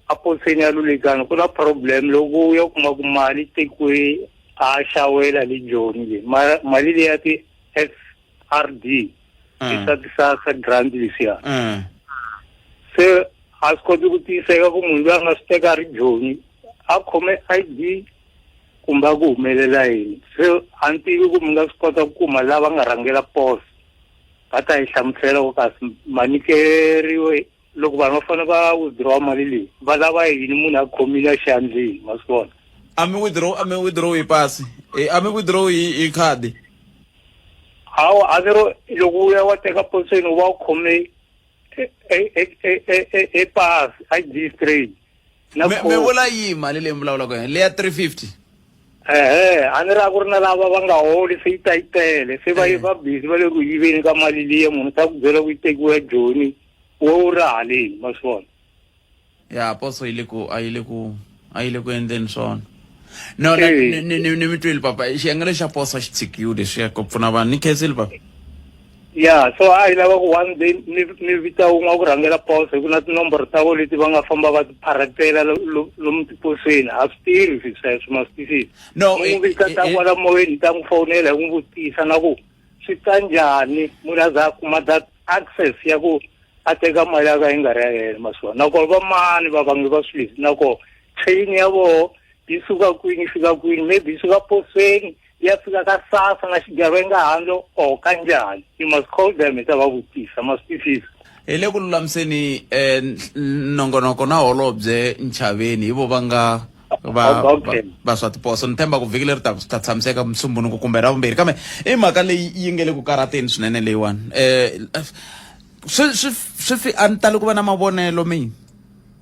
a poseni ya Lulekani ku na problem loko u ya kuma ku mali tekiwe a xawela le Joni le. Mali leyi ya ti SRD leswa ti SASSA grant leswiya. Se a swi koti ku tiyiseka ku munhu loyi a nga swi teka a ri Joni a khome ID kumbe a ku humelela yini. Se a ni tivi ku mi nga swi kota ku kuma lava nga rhangela poso va ta yi hlamusela ku kasi manyikeriwe loko vanhu va fanele va withdraw mali leyi va lava yini munhu a khomile a xandleni, ma swi vona. A mi withdraw, a mi withdraw hi pasi, a mi withdraw hi khadi. Hawa, a ni ro loko u ya wa teka posweni u va u khome e pasi ID straight. Na Mi vula yihi mali leyi mi vulavulaka yona leya 350? Ehe, a ni ri a ku ri na lava va nga holi se yi ta yi tele se va va busy va le ku yiveni ka mali liya, munhu ta ku byela ku yi tekiwa Joni wo wu ri haleni, ma swi vona. Ya poso yi le ku a yi le ku a yi le ku endleni swona. No, na, ni mi twile papa, xiyenge lexi xa poso xi tshikiwe leswiya ku pfuna vanhu. Ni khensile papa. Ya, so a hi lava ku one day mi vita wun'we wa ku rhangela poso, hi ku na tinomboro ta vo leti va nga famba va ti pharatela lomu tiposweni, a swi tirhi swi sweswo, ma swi twisisa. No, Mi n'wi vita ta kwala moyeni, hi ta n'wi fonela hi n'wi vutisa na ku swi ta njhani munhu a za a kuma that access ya ku a teka mali ya ka yi nga ri ya yena, ma swi vona. Nakona va mani va vangi va swilo leswi, nakona chain ya voho yi suka kwini yi fika kwini, maybe yi suka posweni ya fika ka SASSA na xigevenga handle or ka njhani. You must call them hi ta va vutisa, ma swi twisisa. Hi le ku lulamiseni nongonoko na holobye Nchaveni, hi vo va nga va va swa tiposo. Ni tshemba ku vhiki leri taka swi ta tshamiseka, Musumbunuku kumbe ra vumbirhi, kambe i mhaka leyi yi nge le ku karhateni swinene leyiwani. Swi swi swi a ni tali ku va na mavonelo mina.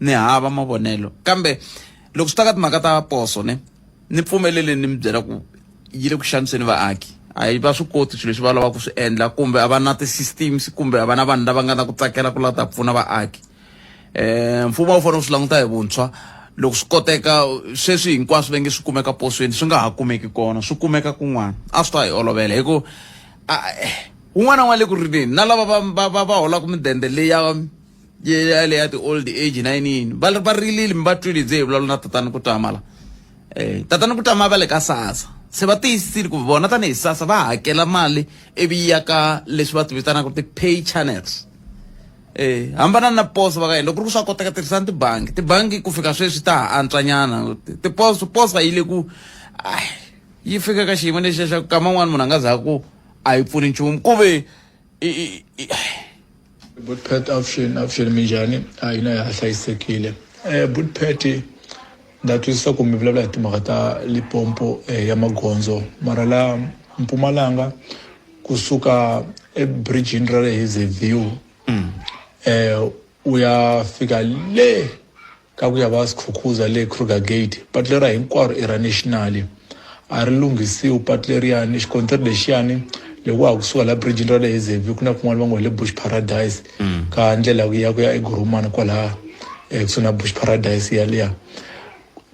Ni hava mavonelo kambe loko swi ta ka timhaka ta poso ne ni pfumeleleni ni mi byela ku yi le ku xaniseni vaaki a yi va swi koti swilo leswi va lavaka ku swi endla kumbe a va na ti-systems kumbe a va na vanhu lava nga na ku tsakela ku lava ta pfuna vaaki um mfumo a wu fanele wu swi languta hi vuntshwa loko swi koteka sweswi hinkwaswo va nge swi kumeka posweni swi nga ha kumeki kona swi kumeka kun'wana a swi ta hi olovela hi ku un'wana na un'wana le ku rileni na lava va va va va holaka midende leya ya le ya ti-old age na yini yini va va rilile mi va twile bye hi vulavula na tatana ku tama la eh tatana ku tama va le ka sasa se va tiyisisile ku vona tanihi sasa va hakela mali ivi yi ya ka leswi va ti vitanaka ti-pay channels eh hambana na poso va ka yena loko ku ri ku swa koteka tirhisani tibangi tibangi ku fika sweswi ta ha antswanyana tiposo posa yi le ku yi fika ka xiyimo lexiya xa ku kama n'wana munhu a nga za ku a yi pfuni nchumu ku ve Bootpet avuxeni avuxeni minjhani a hina ya ha hlayisekile um Bootpet ndza twisisa ku mi vulavula hi timhaka ta Limpopo eh, ya magondzo mara la Mpumalanga kusuka ebririjini ra le Hazyview um u ya fika le ka ku ya va Skhukhuza le Kruger Gate patu leriya hinkwaro i ra national a ri lunghisiwi patu leriyani xikontiri lexiyani loko wa ha kusuka la bridge ra le Hazyview ku na kun'wana va ngo hi le Bush Paradise mm. ka ndlela ya ku ya eGurumani kwalaha eh, kusuhi na Bush Paradise yaliya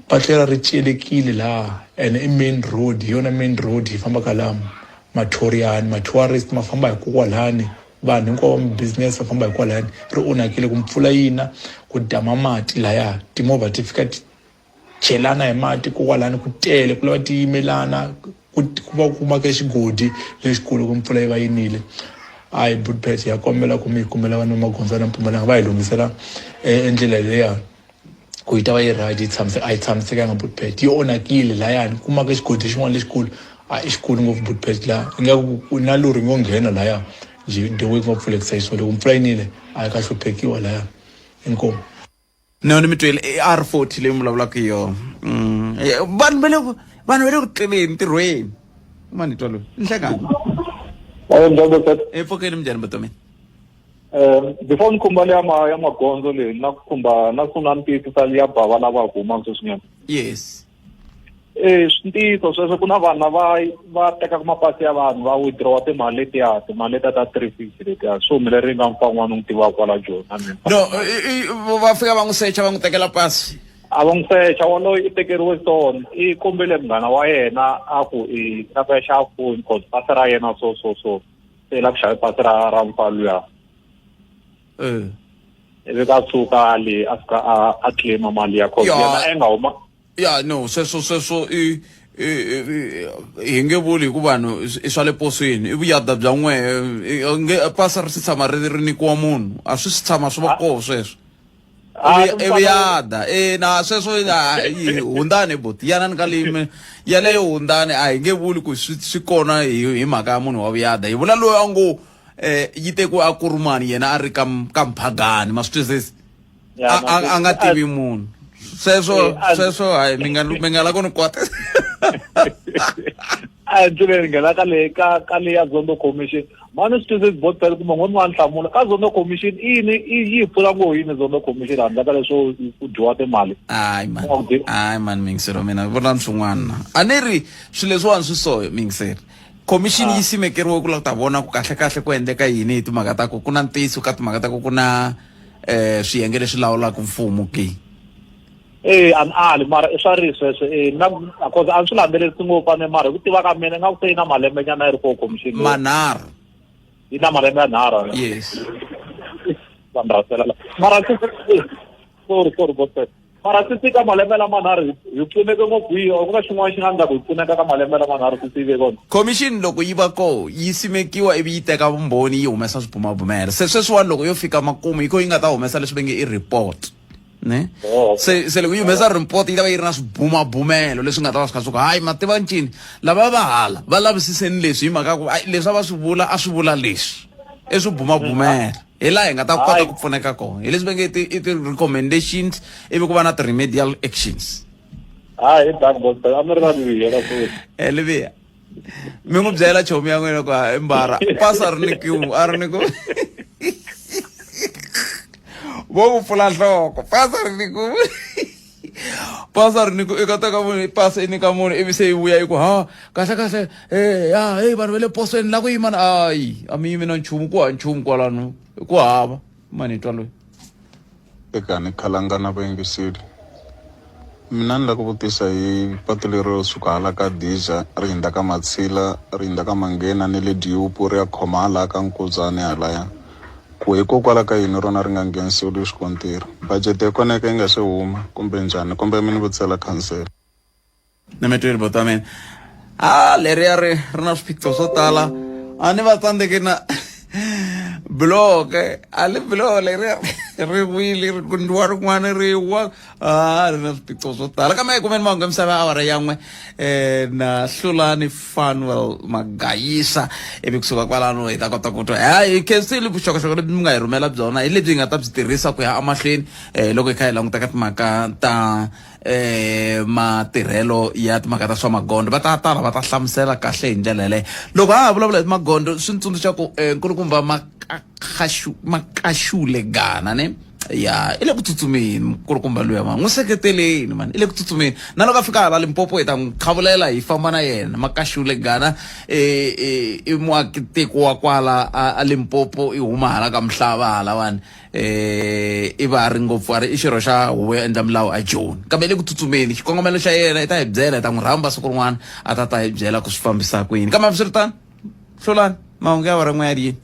patu lera ri celekile laha ene i main road hi yona main road hi fambaka laha mathoriyani ma-tourist ma famba hi kokwalani vanhu hinkwavo va business va famba hikwalani ri onhakile ku mpfula yina ku dama mati laya timovha ti fika ti chelana hi mati kokwalani ku tele ku lava ti yimelana ku va ku make xigodi lexikulu ku mpfula yi va yi nile hayi budpet ya kombela ku mi yi kumela vanhu va magondzo na mpumalanga va hi lunghisela eh, endlela leya ku yi ta va yi right yi tshamise a yi tshamisekanga bootpad yi onhakile layani kuma ka xigodi xin'wana lexikulu a i xikulu ngopfu bootpad laha ingaku na lori ngo nghena laya njhe the way ku nga pfulekisa xiswona loko mpfula yi nile a yi ka hluphekiwa laya inkomu no ni mi twele i r 40 leyi mi vulavulaka hi yona mm. vanhu va le vanhu va le ku tleleni ntirhweni mani twa loyi nhlekani e pfukeni minjhani vutomini Um before ni khumba leya ma ya magondzo leyi na ku khumba na sungula ni tiyisisa ya bava lava ku humaka sweswinyana yes e swi ntiyiso sweswo ku na vanhu lava va tekaka mapasi ya vanhu va withdrawa timali letiya timali letiya ta 350 letiya swi humelerile nga mfa un'wana u n'wi tivaka kwala joni na mina no va fika va n'wi secha va n'wi tekela pasi a va n'wi secha waloye i tekeriwe tona i kombele munghana wa yena a ku i la ku ya xava foni cause pasi ra yena so so so se la ku xave pasi ra ra mfa luya eh. ivi ka suka le a fika a a claima mali ya cause yena a nga huma ya no sweswo sweswo i hi nge vuli hi ku vanhu i swa le posweni i vuyada bya n'we nge pasi ri si tshama ri ri nyikiwa munhu a swi si tshama swi va koho sweswo Ah, ivi ya da e na sweswo hundani buti yanani ka leyi yaleyo hundani a hi nge vuli ku swi swi kona hi hi mhaka ya munhu wa vuyada hi vula loyi a ngo eh yi tekiwe a kurumani yena a ri ka ka mphagani ma swi twisisi a nga tivi munhu sweswo eh, sweswo hayi mi nga mi nga la ku ni kwata a ndzi leri nghena ka le ka ka le ya Zondo Commission mani swi twisisi bot phela kumbe n'wini wa nhlamulo ka Zondo Commission i yini i yi pfuna ngo yini Zondo Commission handle ka leswo ku dyiwa timali hayi man hayi man mingiselo mina vona swin'wana a ni ri swilo leswiwani swi so mingiseri commission yi simekeriwe ku lava ku ta vona ku kahle kahle ku endleka yini hi timhaka ta ku ku na ntiyiso ka timhaka ta ku ku na eh swiyenge leswi lawulaka mfumo ke Eh a ni ali mara i swa ri sweswo eh na cause a ni swi landzelerisi ngopfu a ni mara hi ku tiva ka mina ingaku se yi na malembe nyana yi ri kona commission manharhu yi na malembe ya nharhu yes vanhu rasela mara sorry sorry boss mara swi fika malembe lamanharhu hi pfuneke ngopfu hi ku na xin'wana xi nga endla ku hi pfuneka ka malembe lamanharhu swi sive kona commission loko yi va koho yi simekiwa ivi yi teka vumbhoni yi humesa swibumabumelo se sweswiwani loko yo fika makumu yi ko yi nga ta humesa leswi va nge i report ne oh. se se loko yi humesa report yi ta va yi ri na swibumabumelo leswi nga ta va swi kha swi ku hayi mativa ncini lava va hala va lavisiseni leswi hi mhaka ku leswi a va swi vula a swi vula leswi i swibumabumelo hi laha hi nga ta kota ku pfuneka kona hi leswi va nge i ti-recommendations ivi ku va na ti-remedial actions hayi a mi ri na livia eh, livia mi n'wi byela chomi ya n'wina ku i mbara pasi a ri ni ku a ri ni ku Vo ku pfula nhloko pasa ri ni ku pasa ri ni ku i ka teka munhu pasi i nyika munhu ivi se yi vuya yi ku ha kahle kahle e ya heyi vanhu va le posweni la ku yima na ayi a mi yimi na nchumu ku ha nchumu kwalano ku hava mani hi twa loyi. Eka ni khalanga na vayingiseli mina ni la ku vutisa hi patu lero suka hala ka Dija ri hindza ka Matshila ri hindza ka Manghena ni le Diupu ri ya khoma hala ka Nkudzani halaya ku hikokwalaho ka yini rona ri nga nghenisiwi xikontiri budget ya kona ka yi nga se huma kumbe njhani kumbe mi ni vutisela khansela. Ni mi twile buti wa mina a leriya ri ri na swiphiqo swo tala a ni va tsandzeki na bloke a li bloho leriya ri wile ri kundiwa rin'wana ri wa a ri na swiphiqo swo tala kambe kumeni mahungu ya misava ya awara ya n'we um na hlulani fanuel magayisa ivi kusuka kwalano hi ta kota ku twa hayi hi khensile vuxokoxoko lebyi mi nga hi rhumela byona hi lebyi hi nga ta byi tirhisa ku ya emahlweni um loko hi kha hi languta ka timhaka ta eh matirhelo ya timhaka ta swa magondzo va ta tala va ta hlamusela kahle hi ndlela yaleyo loko ha ha vulavula hi magondzo swi ni tsundzuxa ku eh, nkulukumba Makashu- makashule gana ne ya i le ku tsutsumeni nkulukumba luya mani n'wi seketeleni mani i le ku tsutsumeni na loko a fika hala limpopo hi ta n'wi qhavulela hi famba na yena makashule gana eh, eh, i muakitiko wa kwala a a limpopo i huma hala ka mhlava halawani eh i va a ri ngopfu a ri i xirho xa huvo yo endla milawu a joni kambe le ku tsutsumeni xikongomelo xa yena i ta hi byela hi ta n'wi rhamba siku rin'wana a ta ta hi byela ku swi fambisa ku yini kambe hambiswiritano hlulani mahungu ya wara n'we ya yini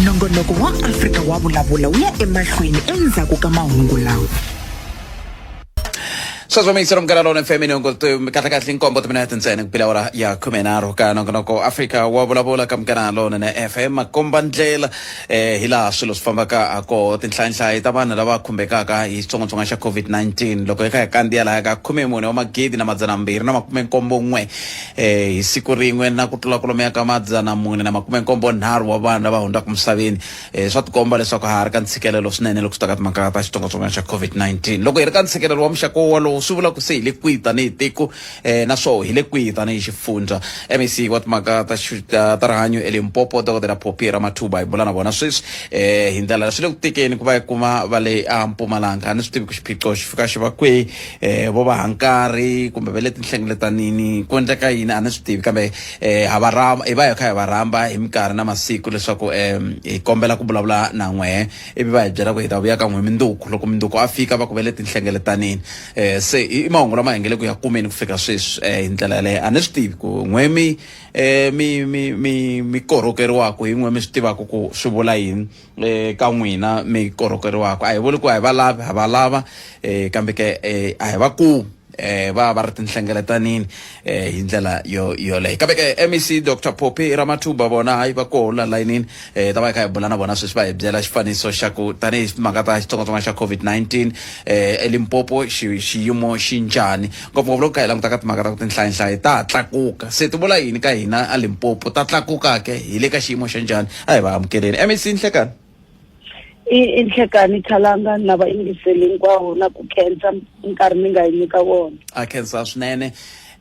Nongonoko wa Afrika wa vulavula wu ya emahlweni endzhaku ka mahungu lawa. Sweswo mi yingisela Munghana Lonene FM ni kahle kahle nkombo timinete ntsena ku bile awara ya khumenharhu ka nongonoko Afrika wa vulavula ka Munghana Lonene FM makomba ndlela eh hi laha swilo swi fambaka ha koho tinhlayanhlayi ta vanhu lava khumbekaka hi xitsongwatsongwana xa COVID-19 loko hi kha hi kandziya lahaya ka 14 wa magidi na madzana mbirhi na makume nkombo n'we eh hi siku rin'we na ku tlula kwalomuya ka 475 na makume nkombo nharhu wa vanhu lava hundzaka misaveni eh, swa tikomba leswaku ha ha ri ka ntshikelelo swinene loko swi ta ka timhaka ta xitsongwatsongwana xa COVID-19. Loko hi ri ka ntshikelelo wa muxaka wolowo swi vula ku se hi le kwihi tanihi tiko eh, naswona hi le kwihi tanihi xifundza. MEC wa timhaka ta ta, ta rihanyo eLimpopo Dokodela Phophi Ramathuba hi bula na vona sweswi eh, hi ndlela swi le ku tikeni ku va hi kuma va le a Mpumalanga. A ni swi tivi ku xiphiqo xi fika xi va kwihi eh, vo va ha nkarhi kumbe va le tinhlengeletanini ku endleka yini a ni swi tivi kambe eh ha va rhamba hi va hi kha hi va rhamba hi minkarhi na masiku leswaku um hi kombela ku vulavula na n'wehe ivi va hi byela ku hi ta vuya ka n'we minduku loko minduku a fika va ku ve le tinhlengeletanini um se i mahungu lama hi nge le ku ya kumeni ku fika sweswi um hi ndlela yaleyo a ni swi tivi ku n'we mi um mi mi mi mi korhokeriwaka hi n'we mi swi tivaka ku swi vula yini um ka n'wina mi korhokeriwaka a hi vuli ku a hi va lavi ha va lava um kambe ke um a hi va kumi eh va va ri tinhlengeletanini eh hi ndlela yo yoleyo kambe ke MEC Dr Phophi Ramathuba vona hayi va koho la layinini eh ta va hi kha hi bula na vona sweswi va hi byela xifaniso xa ku tanihi timhaka ta xitsongwatsongwana xa COVID-19 eh eLimpopo xiyimo xi njhani ngopfungopfu loko kha hi languta ka timhaka ta ku tinhlayinhlayi ta ha tlakuka se ti vula yini ka hina a Limpopo ta tlakuka ke hi le ka xiyimo xa njhani a hi va amukeleni MEC Nhlekani I nhlekani khalanga na vayingiseli hinkwawo na ku khensa nkarhi mi nga hi nyika wona. A khensa swinene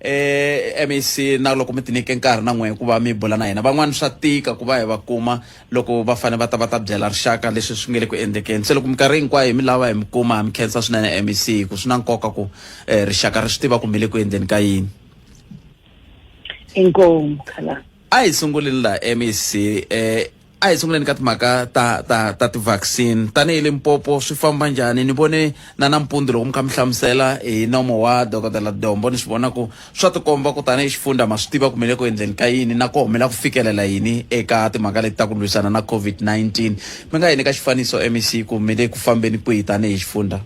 eh MEC na loko mi tinike nkarhi na n'we ku va mi bula na hina van'wana swa tika ku va hi va kuma loko va fanele va ta va ta byela rixaka leswi swi nge le ku endlekeni se loko minkarhi hinkwayo hi mi lava hi mi kuma mi khensa swinene MEC ku swi na nkoka ku eh, rixaka ri swi tiva ku mi le ku endleni ka yini. Inkomu khalanga. A hi sunguleni la MEC eh A hi sunguleni ka timhaka ta ta ta ti-vaccine. Tanihi Limpopo swi famba njhani? Ni vone na nampundzu loko mi kha mi hlamusela hi nomo wa Dokodela Dombo ni swi vona ku swa tikomba ku tanihi xifundza ma swi tiva ku mi le ku endleni ka yini na koho mi lava ku fikelela yini eka timhaka leti ta ku lwisana na COVID-19. Mi nga hi nyika xifaniso MEC ku mi le ku fambeni kwihi tanihi xifundza?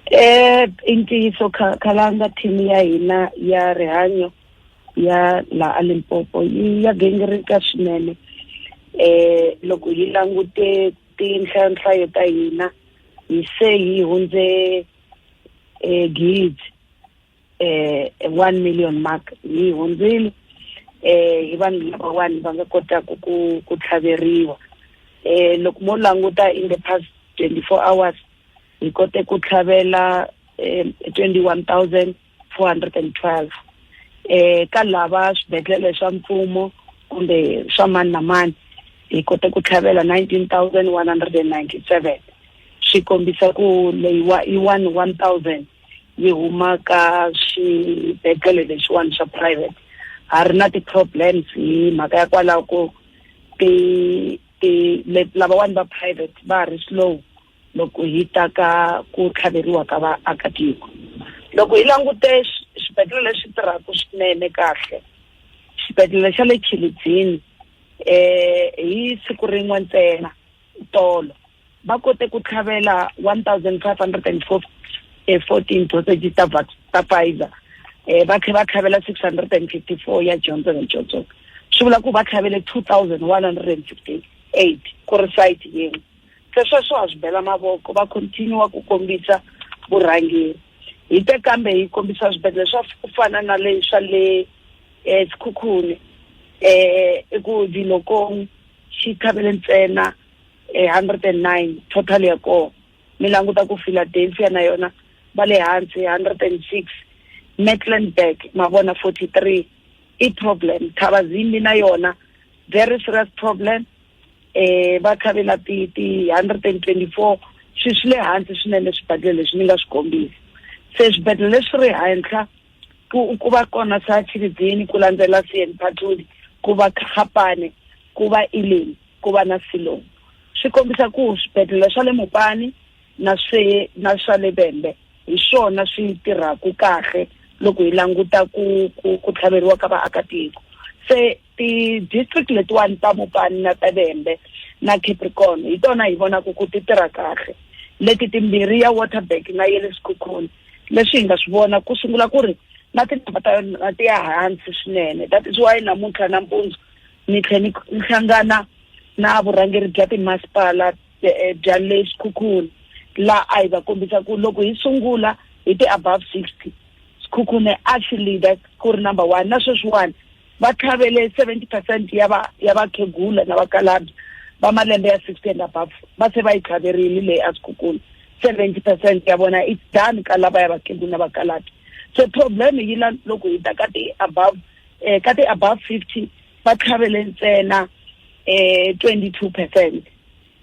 Eh i ntiyiso Khalanga team ya hina ya rihanyo ya la a Limpopo yi ya gingirika swinene eh loko hi langute tinhlayonhlayo ta hina hi se hi hundze eh gidi eh 1 million mark hi hundzile eh hi vanhu lavawani va nga kotaka ku ku tlhaveriwa eh loko mo languta in the past 24 hours hi kote ku tlhavela eh, 21000 412 eh ka lava swibedhlele swa mfumo kumbe swa mani na mani hi kote ku tlhavela 19197. Swi kombisa ku leyiwa i one 1000 yi huma ka swibedhlele lexiwani swa private. Ha ri na ti-problems hi mhaka ya kwalaho ku ti ti lavawani va private va ha ri slow loko hi ta ka ku tlhaveriwa ka vaakatiko. Loko hi langute swibedhlele leswi tirhaka swinene kahle, xibedhlele xa le Tshilidzini hi siku rin'we ntsena tolo va kote ku tlhavela 1514 dosages ta ta Pfizer, va tlhela va tlhavela 654 ya Johnson and Johnson. Swi vula ku va tlhavele 2158 ku ri site yin'we. Se sweswo ha swi bela mavoko, va continue ku kombisa vurhangeri. Hi te kambe hi kombisa swibedhlele swa ku fana na le swa le Sekhukhune, i ku Dilokong xi tlhavele ntsena 109 total ya kona. Mi languta ku Philadelphia na yona va le hansi 106, Mecklenburg ma vona 43. I problem Thabazimbi na yona very serious problem, va tlhavela ti 124. Swi le hansi swinene swibedhlele leswi ni nga swi kombisa. Se swibedhlele leswi ri henhla ku va kona sa Tshilidzini, ku landzela CN Phathudi, ku va Kgapane, ku va Elim, ku va na Silong. Swi kombisa ku swibedhlele swa le Mopani na swi na swa le Vhembe hi swona swi tirhaka kahle loko hi languta ku tlhaveriwa ka vaakatiko. Se ti-district letiwani ta Mopani na ta Vhembe na Capricorn hi tona hi vonaka ku ti tirha kahle. Leti timbirhi ya Waterberg na ya le Sekhukhune, leswi hi nga swi vona ku sungula ku ri na tinamba ta yona ti ya hansi swinene. That is why namuntlha nampundzu ni tlhe ni hlangana na vurhangeri bya timasipala bya le Sekhukhune, la a hi va kombisa ku loko hi sungula hi ti-above 60, Sekhukhune a xi leader ku ri number 1, na sweswiwani va tlhavele 70% ya va ya vakhegula na vakalabya va malembe ya 60 and above, va se va yi tlhaverile leyi a Sekhukhune. 70% ya vona, it's done ka lava ya vakhegula na vakalabya. Se problem yi la loko hi ta ka ti above ka ti above 50, va tlhavele ntsena 22%,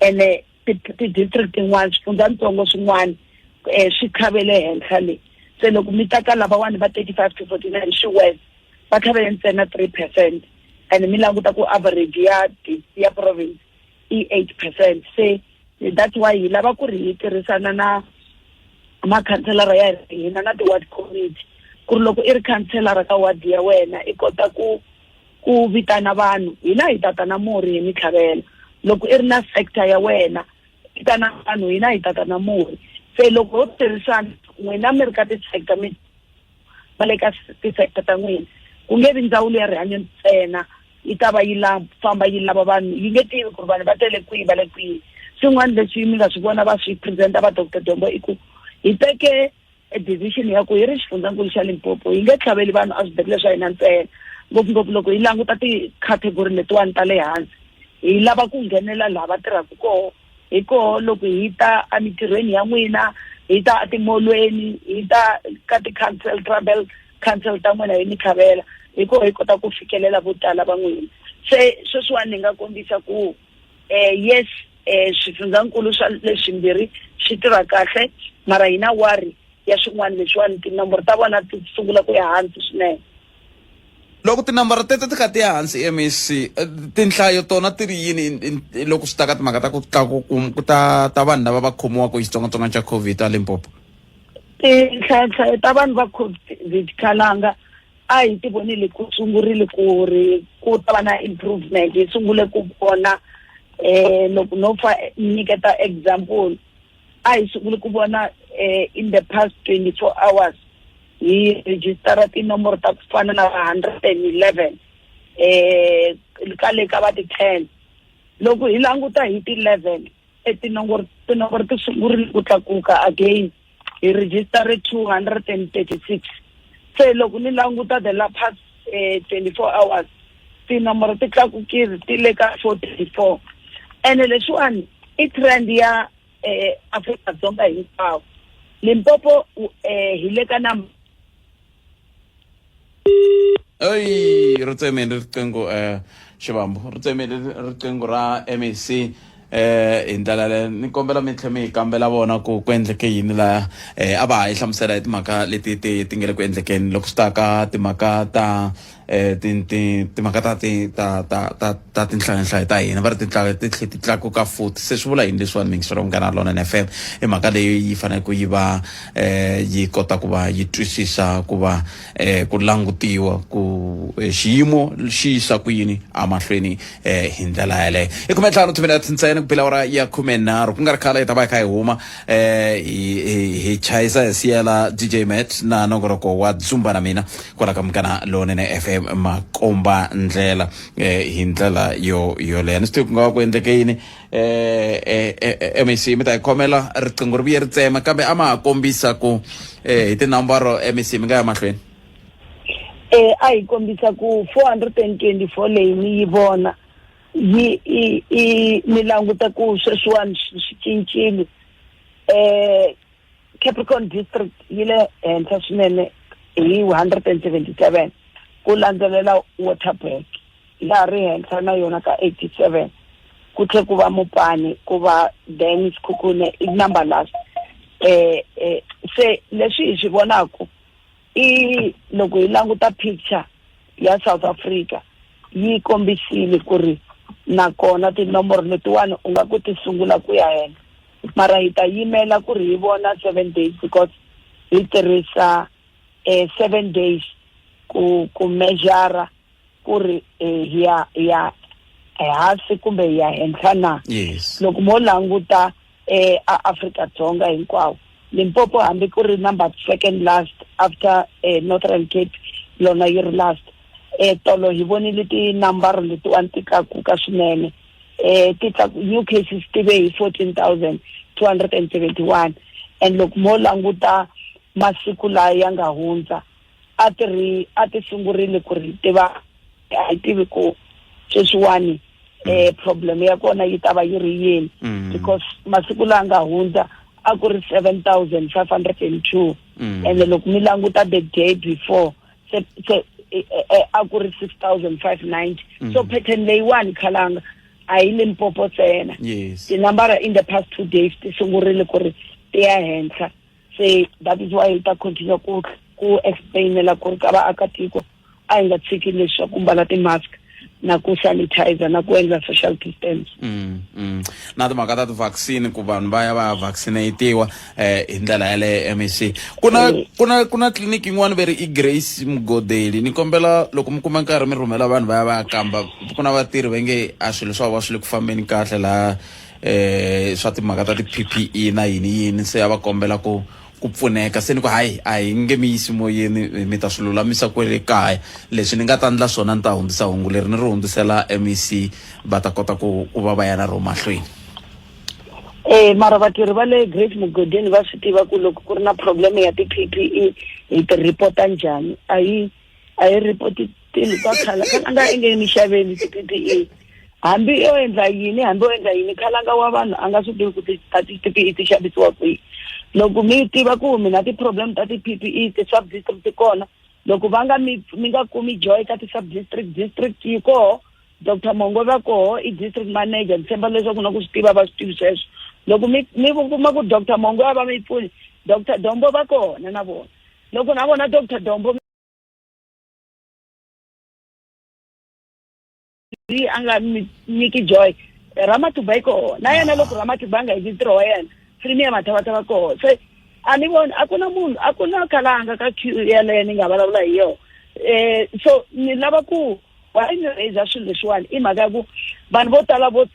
ene ti-district tin'wana, swifundzatsongo swin'wana swi tlhavele henhla le. Se loko mi ta ka lavawani va 35 to 49, swi worse, va tlhavele ntsena 3%, and mi languta ku average ya province i 8%. Se that's why hi lava ku ri hi tirhisana na makhanselara ya hina na ti-ward committee, ku ri loko i ri khanselara ka ward ya wena i kota ku vitana vanhu, hina hi tata na murhi hi mi tlhavela. Loko i ri na sector ya wena, vitana vanhu, hina hi tata na murhi. Se loko ho tirhisana, n'wina mi ri ka ti-sector, mi va le ka ti-sector ta n'wina, ku nge vi ndzawulo ya rihanyo ntsena yi ta va yi la famba yi lava vanhu, yi nge tivi ku ri vanhu va tele kwihi, va le kwihi. Swin'wana leswi mi nga swi vona va swi presenta va Dr Dombo i ku hi teke decision ya ku hi ri xifundzankulu xa Limpopo hi nge tlhaveli vanhu a swibedhlele swa hina ntsena, ngopfungopfu loko hi languta ti-category letiwani ta le hansi. Hi lava ku nghenela laha va tirhaka koho, hi koho loko hi ta emitirhweni ya n'wina, hi ta etimolweni, hi ta ka ti-council, tribal council ta n'wina, hi mi tlhavela, hi koho hi kota ku fikelela vo tala va n'wina. Se sweswiwani ni nga kombisa ku yes, swifundzankulu swa leswimbirhi swi tirha kahle, mara hi na worry ya swin'wana leswiwani tinomboro ta vona ti sungula ku ya hansi swinene. Loko tinambara teto ti kha ti ya hansi, MEC, tinhlayo tona ti ri yini loko swi ta ka timhaka ta ku tlakuka ta vanhu lava va khomiwaka hi xitsongwatsongwana xa COVID a Limpopo? Tinhlayo ta vanhu va COVID, khalanga, a hi ti vonile ku sungurile ku ri ku ta va na improvement. Hi sungule ku vona, loko no fa nyiketa example, a hi sungule ku vona in the past 24 hours hi registera tinomboro ta ku fana na 111 ka le ka va ti-10. Loko hi languta hi ti-11, tinomboro ti sungurile ku tlakuka again, hi registere 236. Se loko ni languta the la past 24 hours, tinomboro ti tlakukile, ti le ka 434, ene leswiwani i trend ya Afrika-Dzonga hinkwawo. Limpopo hi le ka na Ey, ri tsemile riqingho, Xivambu, ri tsemile riqingho ra MEC. Hi ndlela leyo ni kombela mi tlhe mi yi kambela vona ku ku endleke yini laha. A va ha yi hlamusela hi timhaka leti ti ti nge le ku endlekeni loko swi ta ka timhaka ta ti ti timhaka ta ti ta ta ta ta tinhlayanhlayo ta hina, va ri tinhlayo ti tlhe ti tlakuka futhi. Se swi vula yini leswiwani? Miyingiselo Munghana Lonene FM, i mhaka leyi yi faneleke yi va yi kota ku va yi twisisa ku va ku langutiwa ku xiyimo xi yisa ku yini emahlweni hi ndlela yaleyo. I 15 timinete ntsena ku bela awara ya 13. Ku nga ri khale hi ta va hi kha hi huma, hi chayisa hi siyela DJ Mat na nongoloko wa Dzumba na mina kwala ka Munghana Lonene FM, makomba ndlela hi ndlela yo yoleyo. Ni swi tivi ku nga va ku endleke yini. MEC, mi ta hi khomela, riqingho ri vuye ri tsema, kambe a ma ha kombisa ku hi tinambaro. MEC, mi nga ya mahlweni. A hi kombisa ku 424 leyi ni yi vona yi i ni languta ku sweswiwani swi cincile. Capricorn District yi le henhla swinene hi 177, ku landzelela Waterberg laha ri henhla na yona ka 87, ku tlhe ku va Mopani, ku va then Sekhukhune i number last. Se leswi hi swi vonaku i loko hi languta picture ya South Africa yi kombisile ku ri nakona tinomboro letiwani u nga ku ti sungula ku ya henhla, mara hi ta yimela ku ri hi vona 7 days, because hi tirhisa 7 days ku measure ku ri hi ya hansi kumbe hi ya henhla na. Loko mo languta a Afrika Dzonga hinkwawo, Limpopo hambi ku ri number second last after Northern Cape, lona yi ri last. Tolo hi vonile tinambara letiwani ti tlakuka swinene. Ti new cases ti ve hi 14,271, and loko mo languta masiku laya ya nga hundza a ti ri a ti sungurile ku ri tiva, a hi tivi ku sweswiwani problem ya kona yi ta va yi ri yini, because masiku laha nga hundza a ku ri 7,502, and loko mi languta the day before se a ku ri 6,590. So pattern leyiwani, khalanga, a yi Limpopo ntsena. Tinambara in the past 2 days ti sungurile ku ri ti ya henhla. Se that is why hi ta continue ku explainela ku ri ka vaakatiko a hi nga tshiki leswi swa ku mbala ti-mask na ku sanitizer na ku endla social distance. Na timhaka ta ti-vaccine, ku vanhu va ya va ya vaccinatiwa hi ndlela yaleyo. MEC, ku na tliliniki yin'wana ve ri i Grace Mugodeli. Ni kombela loko mi kuma nkarhi mi rhumela vanhu va ya va ya kamba. Ku na vatirhi va nge a swilo swa va swi le ku fambeni kahle laha, swa timhaka ta ti-PPE na yini yini, se ya va kombela ku pfuneka. Se ni ku hayi, a hi nge mi yisi moyeni, mi ta swi lulamisa kwele kaya. Leswi ni nga ta endla swona, ni ta hundzisa hungu leri, ni ri hundzisela MEC, va ta kota ku va va ya na ro mahlweni. Mara vatirhi va le Grace Mugodini va swi tiva ku loko ku ri na problem ya ti-PPE hi ti report-a njhani. A hi report tini ka khala khalanga i nge mi xaveli ti-PPE, hambi yo endla yini, hambi yo endla yini. Khalanga wa vanhu a nga swi tivi ku ta ti-PPE ti xavisiwa kwihi. Loko mi tiva ku mi na ti-problem ta ti-PPE, ti-sub district ti kona. Loko va nga mi nga kumi joy ka ti-sub district, district yi koho, Dr Mongo va koho, i district manager. Ni tshemba leswaku na ku swi tiva va swi tivi sweswo. Loko mi kuma ku Dr Mongo a va mi pfuni, Dr Dombo va kona na vona. Loko na vona Dr Dombo a nga mi nyiki joy, Ramatuba yi koho na yena. Loko Ramatuba a nga heti ntirho wa yena, Premier Mathavatha va koho. Se a ni voni a ku na munhu, a ku na khalanga ka queue yeleyo ni nga vulavula hi yona. So ni lava ku why ni raise swilo leswiwani i mhaka ya ku vanhu vo tala vo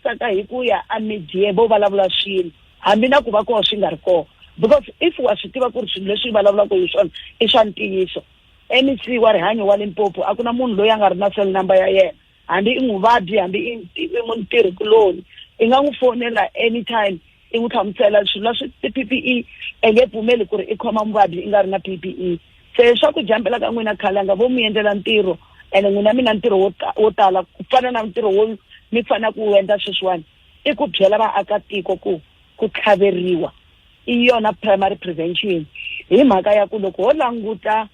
tsaka hi ku ya a media vo vulavula swilo hambi na ku va koho swi nga ri koho, because if wa swi tiva ku ri swilo leswi vulavulaka hi swona i swa ntiyiso, MEC wa rihanyo wa Limpopo a ku na munhu loyi a nga ri na cell number ya yena, hambi i n'wi vabyi, hambi i mutirhi kuloni, i nga n'wi fonela anytime, i n'wi hlamusela swilo leswi ti-PPE i nge pfumeli ku ri i khoma muvabyi i nga ri na PPE. Se swa ku jambela ka n'wina, khalanga, vo mi endlela ntirho, ene n'wina mi na ntirho wo tala, ku fana na ntirho wo mi fanele ku endla sweswiwani i ku byela vaakatiko ku tlhaveriwa i yona primary prevention, hi mhaka ya ku loko ho languta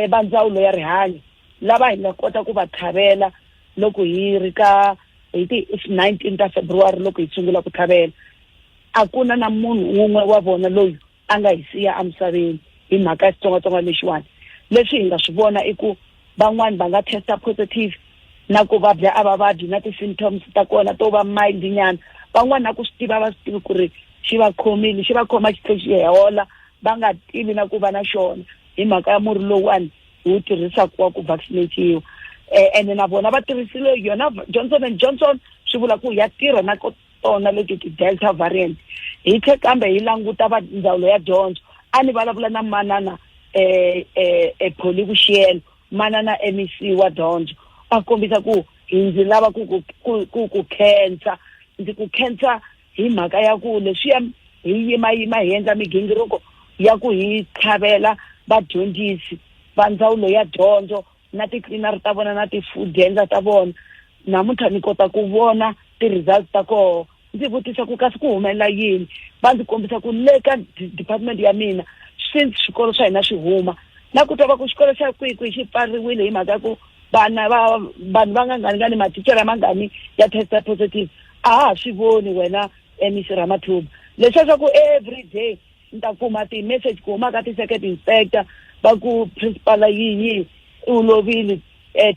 va ndzawulo ya rihanyo lava hi nga kota ku va tlhavela loko hi ri ka hi ti 19 ta February loko hi sungula ku tlhavela a ku na na munhu wun'we wa vona loyi a nga hi siya emisaveni hi mhaka ya xitsongwatsongwana lexiwani. Leswi hi nga swi vona i ku van'wani va nga testa positive na ku vabya a va vabyi na ti-symptoms ta kona to va mild nyana, van'wani na ku swi tiva va swi tivi ku ri xi va khomile, xi va khoma xi tlhe xi hola va nga tivi na ku va na xona hi mhaka ya murhi lowuwani hi wu tirhisaka wa ku vaccinatiwa. Ene na vona va tirhisile yona Johnson and Johnson, swi vula ku ya tirha na ko tona leti ti-Delta variant. Hi tlhe kambe hi languta va ndzawulo ya dyondzo, a ni vulavula na manana Polly Vuxiyelo, manana MEC wa dyondzo, a kombisa ku ndzi lava ku ku ku ku ku khensa, ndzi ku khensa hi mhaka ya ku leswiya hi yimayima hi endla migingiriko ya ku hi tlhavela vadyondzisi va ndzawulo ya dyondzo na ti-cleaner ta vona na ti-food handler ta vona. Namuntlha ni kota ku vona ti-results ta koho, ndzi vutisa ku kasi ku humelela yini, va ndzi kombisa ku le ka department ya mina since swikolo swa hina swi huma na ku twa va ku xikolo xa kwihi kwihi xi pfariwile hi mhaka ya ku vana va vanhu va nga ngani ngani mathicara mangani ya testa positive, a ha ha swi voni wena MEC Ramathuba. Leswiya swa ku every day ni ta kuma ti-message ku huma ka ti-second inspector va ku principal yiyi u lovile,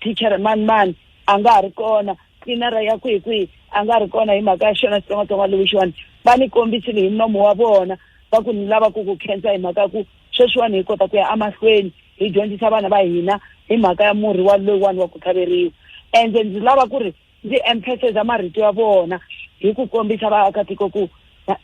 teacher mani mani a nga ha ri kona, cleaner ya kwihi kwihi a nga ri kona hi mhaka ya xona xitsongwatsongwana lexiwani. Va ni kombisile hi nomo wa vona va ku ni lava ku ku khensa hi mhaka ya ku sweswiwani hi kota ku ya emahlweni hi dyondzisa vana va hina hi mhaka ya murhi wa loyiwani wa ku tlhaveriwa. Ende ndzi lava ku ri ndzi emphasize marito ya vona hi ku kombisa vaakatiko ku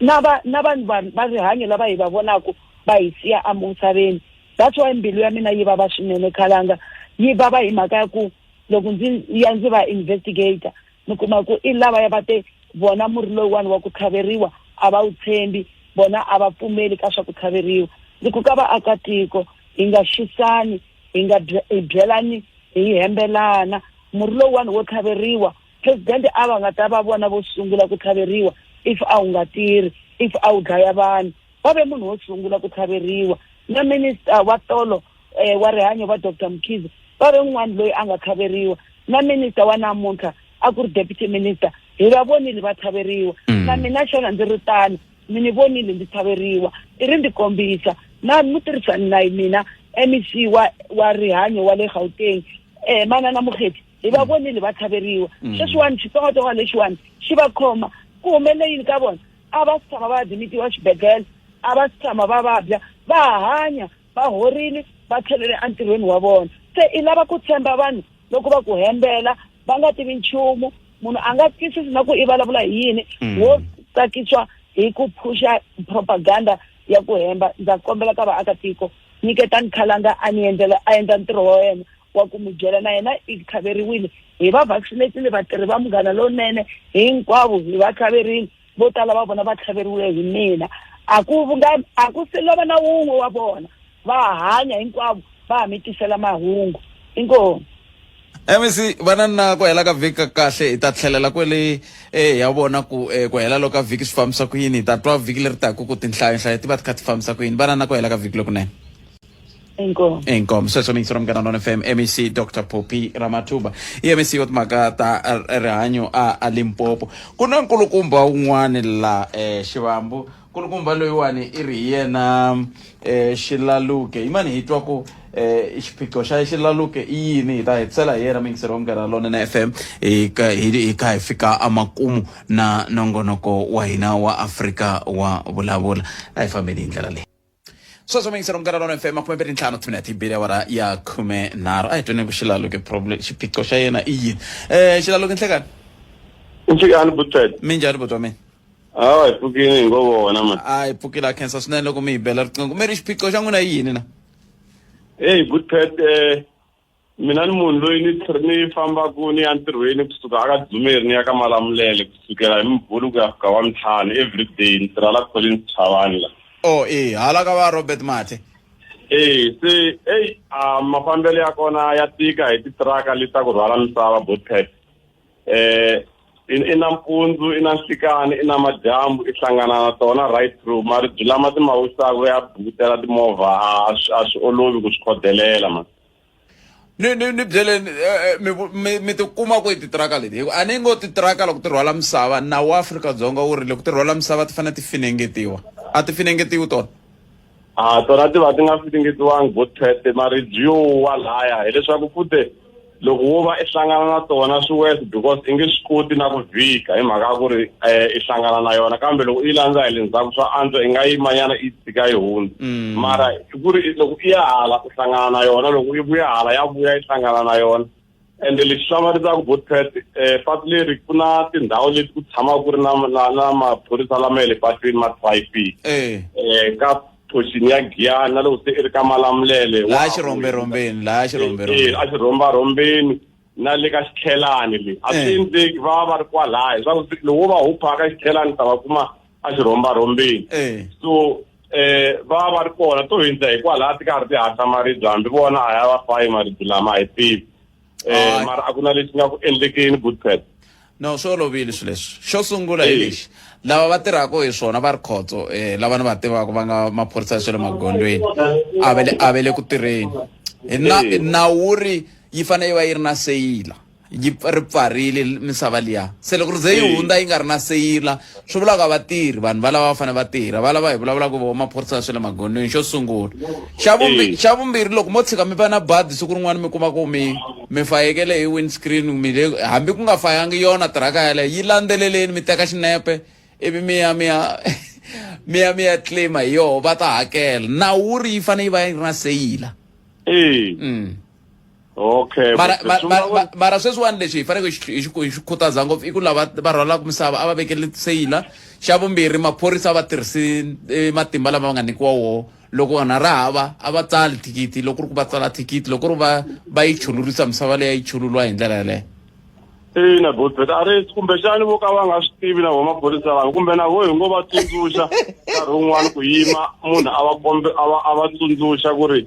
na va na vanhu va rihanyo lava hi va vonaka va hi siya emisaveni. That's why mbilu ya mina yi vava swinene khalanga, yi vava hi mhaka ya ku loko ndzi ya ndzi va investigator ni kuma ku i lava ya va te vona murhi lowuwani wa ku tlhaveriwa a va wu tshembi, vona a va pfumeli ka swa ku tlhaveriwa. Ndzi ku ka vaakatiko hi nga xisani, hi nga hi byelani, hi hembelana. Murhi lowuwani wo tlhaveriwa, president a va nga ta va vona vo sungula ku tlhaveriwa if a wu nga tirhi, if a wu dlaya vanhu, va ve munhu wo sungula ku tlhaveriwa. Na minister wa tolo wa rihanyo va Dr Mkhize va ve un'wana loyi a nga tlhaveriwa, na minister wa namuntlha a ku ri deputy minister, hi va vonile va tlhaveriwa. Na mina xana ndzi ri tano, mi ni vonile ndzi tlhaveriwa, i ri ndzi kombisa na mutirhisani na mina MEC wa rihanyo wa le Gauteng, manana Mokgethi, hi va vonile va tlhaveriwa. Sweswiwani xitsongwatsongwana lexiwani xi va khoma, ku humelele yini ka vona? A va si tshama va admitiwa xibedhlele, a va si tshama va vabya, va hanya, va horile, va tlhelele entirhweni wa vona. Se i lava ku tshemba vanhu loko va ku hembela va nga tivi nchumu, munhu a nga twisisi na ku i vulavula hi yini, wo tsakiswa hi ku phusha propaganda ya ku hemba. Ndza kombela ka vaakatiko, nyiketani khalanga a ni endlela a endla ntirho wa yena wa ku mi byela, na yena i tlhaveriwile, hi va vaccinatile vatirhi va Munghana Lowunene hinkwavo hi va tlhaverile, vo tala va vona va tlhaveriwile hi mina, a ku nga a ku se lova na wun'we wa vona, va hanya hinkwavo, va ha mi tisela mahungu. Inkomu. MEC, vana na ku hela ka vhiki ka kahle, hi ta tlhelela kwele ya vona ku ku hela loko ka vhiki swi fambisa ku yini, hi ta twa vhiki leri taka ku tinhlayo ti va ti kha ti fambisa ku yini. Vana na ku hela ka vhiki lokunene. Inkomu. Inkomu. Sweswo mixo ra Munghana Lowunene FM, MEC Dr Phophi Ramathuba, i MEC wa timhaka ta rihanyo a Limpopo. Ku na nkulukumba wun'wani la Xivambu, nkulukumba loyiwani i ri hi yena Xilaluke. Yimani hi twa ku xiphiqo xa Xilaluke i yini, hi ta hetisela hi yena muyingiseri wa Munghana Lowunene FM hi hi kha hi fika emakumu na nongonoko wa hina wa Afrika wa Vulavula. A hi fambeni hi ndlela leyi. Sweswo muyingiseri wa Munghana Lowunene FM, 25 timinete yi bile awara ya 13. A hi tweni ku Xilaluke problem, xiphiqo xa yena i yini. Xilaluke, nhlekani. Nhlekani, Butlet. Minjhani buti wa mina? Hawa, hi pfukile hi ngo vona man. A hi pfukile, a khensa swinene loko mi hi bela riqingho. Mi ri xiphiqo xa n'wina i yini na? Hey Butlet, mina ni munhu loyi ni ni fambaku ni ya ntirhweni kusuka aka Dzumeri ni ya ka Malamulele kusukela hi Mubulu ku ya fika wa ntlhanu every day, ni tirha la Collins Chavani la. Oh, eh, hala ka va Robert Mathe. Eh, se ey a mafambelo ya kona ya tika hi titiraka leti ta ku rhwala misava Butlet. I nampundzu, i na nhlikani, i na madyambu, i hlangana na tona right through. Maribye lama ti ma wisaka ya bukutela timovha, a swi olovi ku swi khodelela man. Ni ni ni byeleni eh, eh, mi vu- mi mi ti kuma kwihi titiraka leti hi ku a ni ngo titiraka loko ti rhwala misava nawu wa Afrika-Dzonga wu ri loko ti rhwala misava ti fanele ti finengetiwa a ti finengetiwi tona A tona ti va ti nga finingetiwangi botpete maribye yo wa laya hileswaku futhi loko wo va i hlangana na tona swi worse because i nge swi koti na ku vhika hi mhaka ya ku ri i hlangana na yona kambe loko i landza hi le ndzhaku swa antswa i nga yimanyana i tshika yi hundza mara ku ri loko i ya hala u hlangana na yona loko i vuya hala ya vuya i hlangana na yona ende lexi hlamarisaka botpet patu leri ku na tindhawu leti ku tshamaka ku ri na na na maphorisa lama ya le patwini ma traffic ka portion ya Giyani na loko se i ri ka Malamulele laha xirhomberhombeni laha xirhomberhombeni a xirhombarhombeni na le ka xikhelani le a swi endleki va va va ri kwalaya leswaku loko wo va hupha ka xikhelani ta va kuma a xirhombarhombeni so va va va ri kona to hindza hikwalaha ti karhi ti hatla maribye hambi vona a ya va fayi maribye lama a hi tivi mara a ku na lexi nga ku endlekeni good pet no swi olovile swilo leswi xo sungula hi lexi lava va tirhaka hi swona va ri khotso um lava ni va tivaka va nga maphorisa ya swa le magondzweni a va le a va le ku tirheni hi na nawu wu ri yi fanele yi va yi ri na seyila yi ri pfarile misava liya se loko ri ze yi hundza yi nga ri na seyila swi vula ku a va tirhi vanhu va lava va fanele va tirha va lava hi vulavulaka vo maphorisa ya swa le magondzweni xo sungula xa xa vumbirhi loko mo tshika mi va na badi siku rin'wana mi kuma ku mi mi fayekele hi windscreen mi le hambi ku nga fayangi yona tiraka yaleyo yi landzeleleni mi teka xinepe ivi mi ya mi ya mi ya mi ya claim hi yoho va ta hakela nawu wu ri yi fanele yi va yi ri na seyila okay mara mara sweswiwani lexi hi faneleke hi xi khutaza ngopfu i ku lava va rhwalaka misava a va vekele seyila xa vumbirhi maphorisa va tirhisi eh, matimba lama va nga nyikiwa woho loko vanhu ra hava a va tsali thikithi loko ri ku va tsala thikithi loko ri va va yi chulurisa misava leyi yi chuluriwa hi ndlela yaleyo ina botbet a ri kumbexani vo ka va nga swi tivi na vo maphorisa lava kumbe na vo hi ngo va tsundzuxa nkarhi wun'wani ku yima munhu a va kombe a va a va tsundzuxa ku ri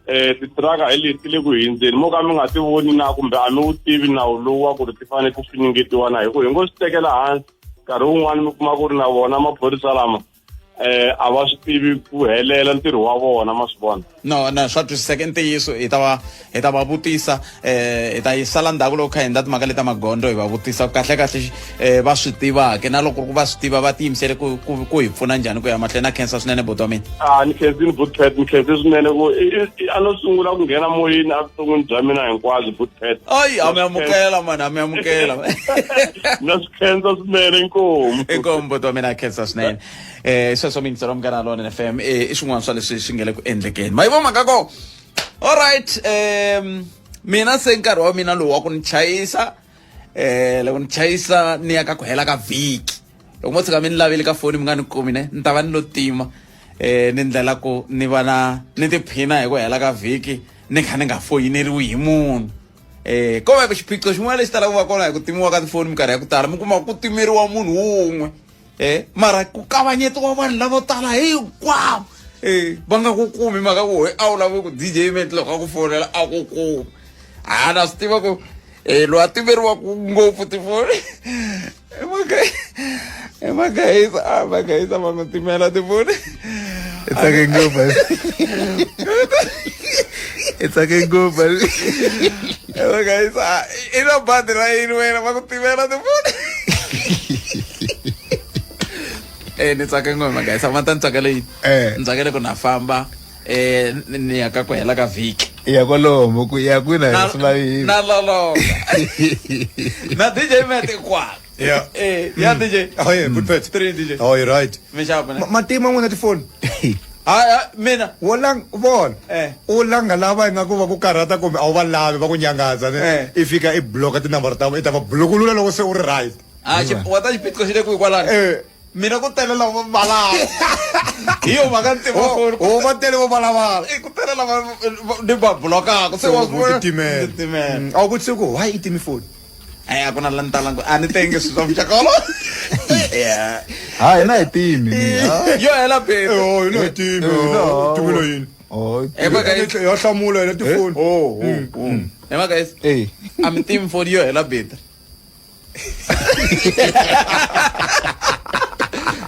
um titiraka hi leti le ku hindzeni mo ka mi nga ti voni na kumbe a mi wu tivi nawu lowu wa ku ri ti fanele ku finingetiwa na hi ku hi ngo swi tekela hansi nkarhi wun'wani mi kuma ku ri na vona maphorisa lama eh a va swi tivi ku helela ntirho wa vona ma swi vona no na swa twisiseka i ntiyiso hi ta va hi ta va vutisa eh hi ta yi sala ndzhaku loko kha hi endla timhaka leta magondzo hi va vutisa kahle kahle eh va swi tivaka na loko ku va swi tiva va tiyimisele ku ku ku hi pfuna njhani ku ya mahlweni na khensa swinene buti wa mina a ni khensini butpet ni khense swinene ku a no sungula ku nghena moyeni evuton'wini bya mina hinkwabyo butpet ayi a mi amukela mani a mi amukela na swi khensa swinene inkomu inkomu buti wa mina a khensa swinene eh sweswo mi yingisela Munghana Lonene FM eh i swin'wana swa leswi swi nga le ku endlekeni ma yi vo mhaka ko alright mina se nkarhi wa mina lowu wa ku ni chayisa eh loko ni chayisa ni ya ka ku hela ka vhiki loko mo tshika mi ni lavile ka foni mi nga ni kumi ne ni ta va ni lo tima eh ni ndlela ku ni va na ni tiphina hi ku hela ka vhiki ni kha ni nga foyineriwi hi munhu eh ko va xiphiqo xin'wana lexi talaka ku va kona hi ku timiwa ka tifoni minkarhi ya ku tala mi kuma ku timeriwa munhu wun'we eh mara ku kavanyetiwa vanhu lavo tala hinkwavo eh va nga ku kumi mhaka ku a wu lavi ku DJ Met loko a ku fonela a ku kumi a na swi tiva ku eh loyi a timeriwaku ngopfu tifoni emagayisa a magayisa va n'wi timela tifoni i tsake ngopfu i tsake ngopfu emagayisa i na badi ra yini wena va ku timela tifoni eh ni tsake ngopfu magayisa ma ta ni tsakele yini ni tsakele ku na famba eh ni ya ka ku hela ka vhiki ya kwalomo ku ya kwini a swi lavi na loloka na DJ Mete kwala Yeah. Eh, ya DJ. Oh yeah, good pet. Three DJ. Oh, you're right. Mixapo ne. Matima n'wina tifoni. Hayi, mina. Wo lang vona. Eh. U langa lava ingaku va ku karhata kumbe a wu va lavi va ku nyangaza ne. Eh. I fika i bloka tinambara ta vona i ta va blokulula loko se u ri right. Ah, wa ta xiphiqo xi le kwihi kwalano? Eh. Mina ku tele lava valava. Hi yo mhaka ni tiva foni. O va tele vo valavala. Ku tele lava ni va blokaka. Se wa u titimela. Titimela. A wu vutisi ku why i timi foni? Ai a ku na la ni talangu a ni tengi swilo swa muxaka wolowo. Yeah. Ha hina hi timi. Yo hela baby. Oh, hina hi timi. Timela yini? Oh. Ya hlamula yena tifoni. Oh, oh. Ema guys. Eh. A mi timi foni yo hela betri.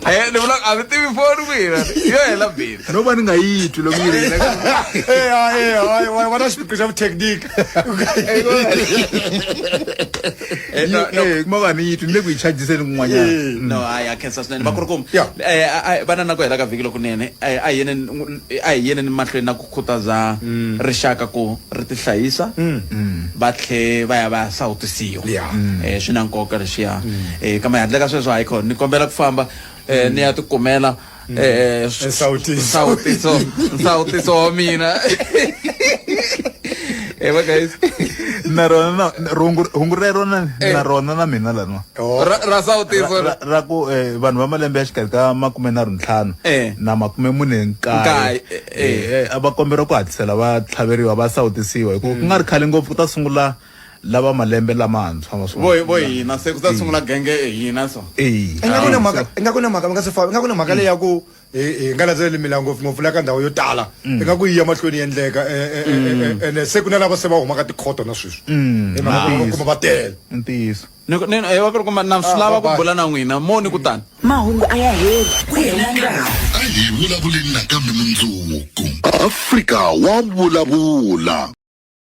Eh, ni vula a mi tivi foni kwihi? n'wina yo hela bini no va ni nga yi twi loko yi ri va na xiphiqo xa vuthekiniki kuma va ni yi twi ni le ku yi chajiseni kun'wanyana no hayi a khensa swinene vakulukumba va na na ku hela ka vhiki lokunene a hi yeneni a hi yeneni mahlweni na ku khutaza rixaka ku ri tihlayisa va tlhe va ya va ya sawutisiwa swi na nkoka leswiya kambe handle ka sweswo hayi khona ni kombela ku famba ni ya tikumela nsawutiso nsawutiso wa mina eva guys na rona na rungu hungu rero na na rona na mina laniwa Ra sawutiso ra, ra ku vanhu va malembe ya xikarhi ka 35 na 49 Nkaye, a va komberiwa ku hatlisela va tlhaveriwa va sawutisiwa hi ku ku nga ri khale ngopfu ku ta sungula lava malembe lamantshwa ma swi vo vo hina se ku ta sungula genge hina so Ingaku na mhaka ingaku na mhaka mi nga se famba ingaku na mhaka leyi ya ku hi nga landzeleli milawu ngopfungopfu la ka ndhawu yo tala ingaku yi ya mahlweni yi endleka ene se ku na lava se va humaka tikhoto na sweswi hi mhaka ku va kuma va tele ntiyiso vakulukumba na swi lava ku bula na n'wina mo ni kutani Mahungu a ya heli ku hela nkarhi. A hi vulavuleni nakambe mundzuku. Afrika wa vulavula.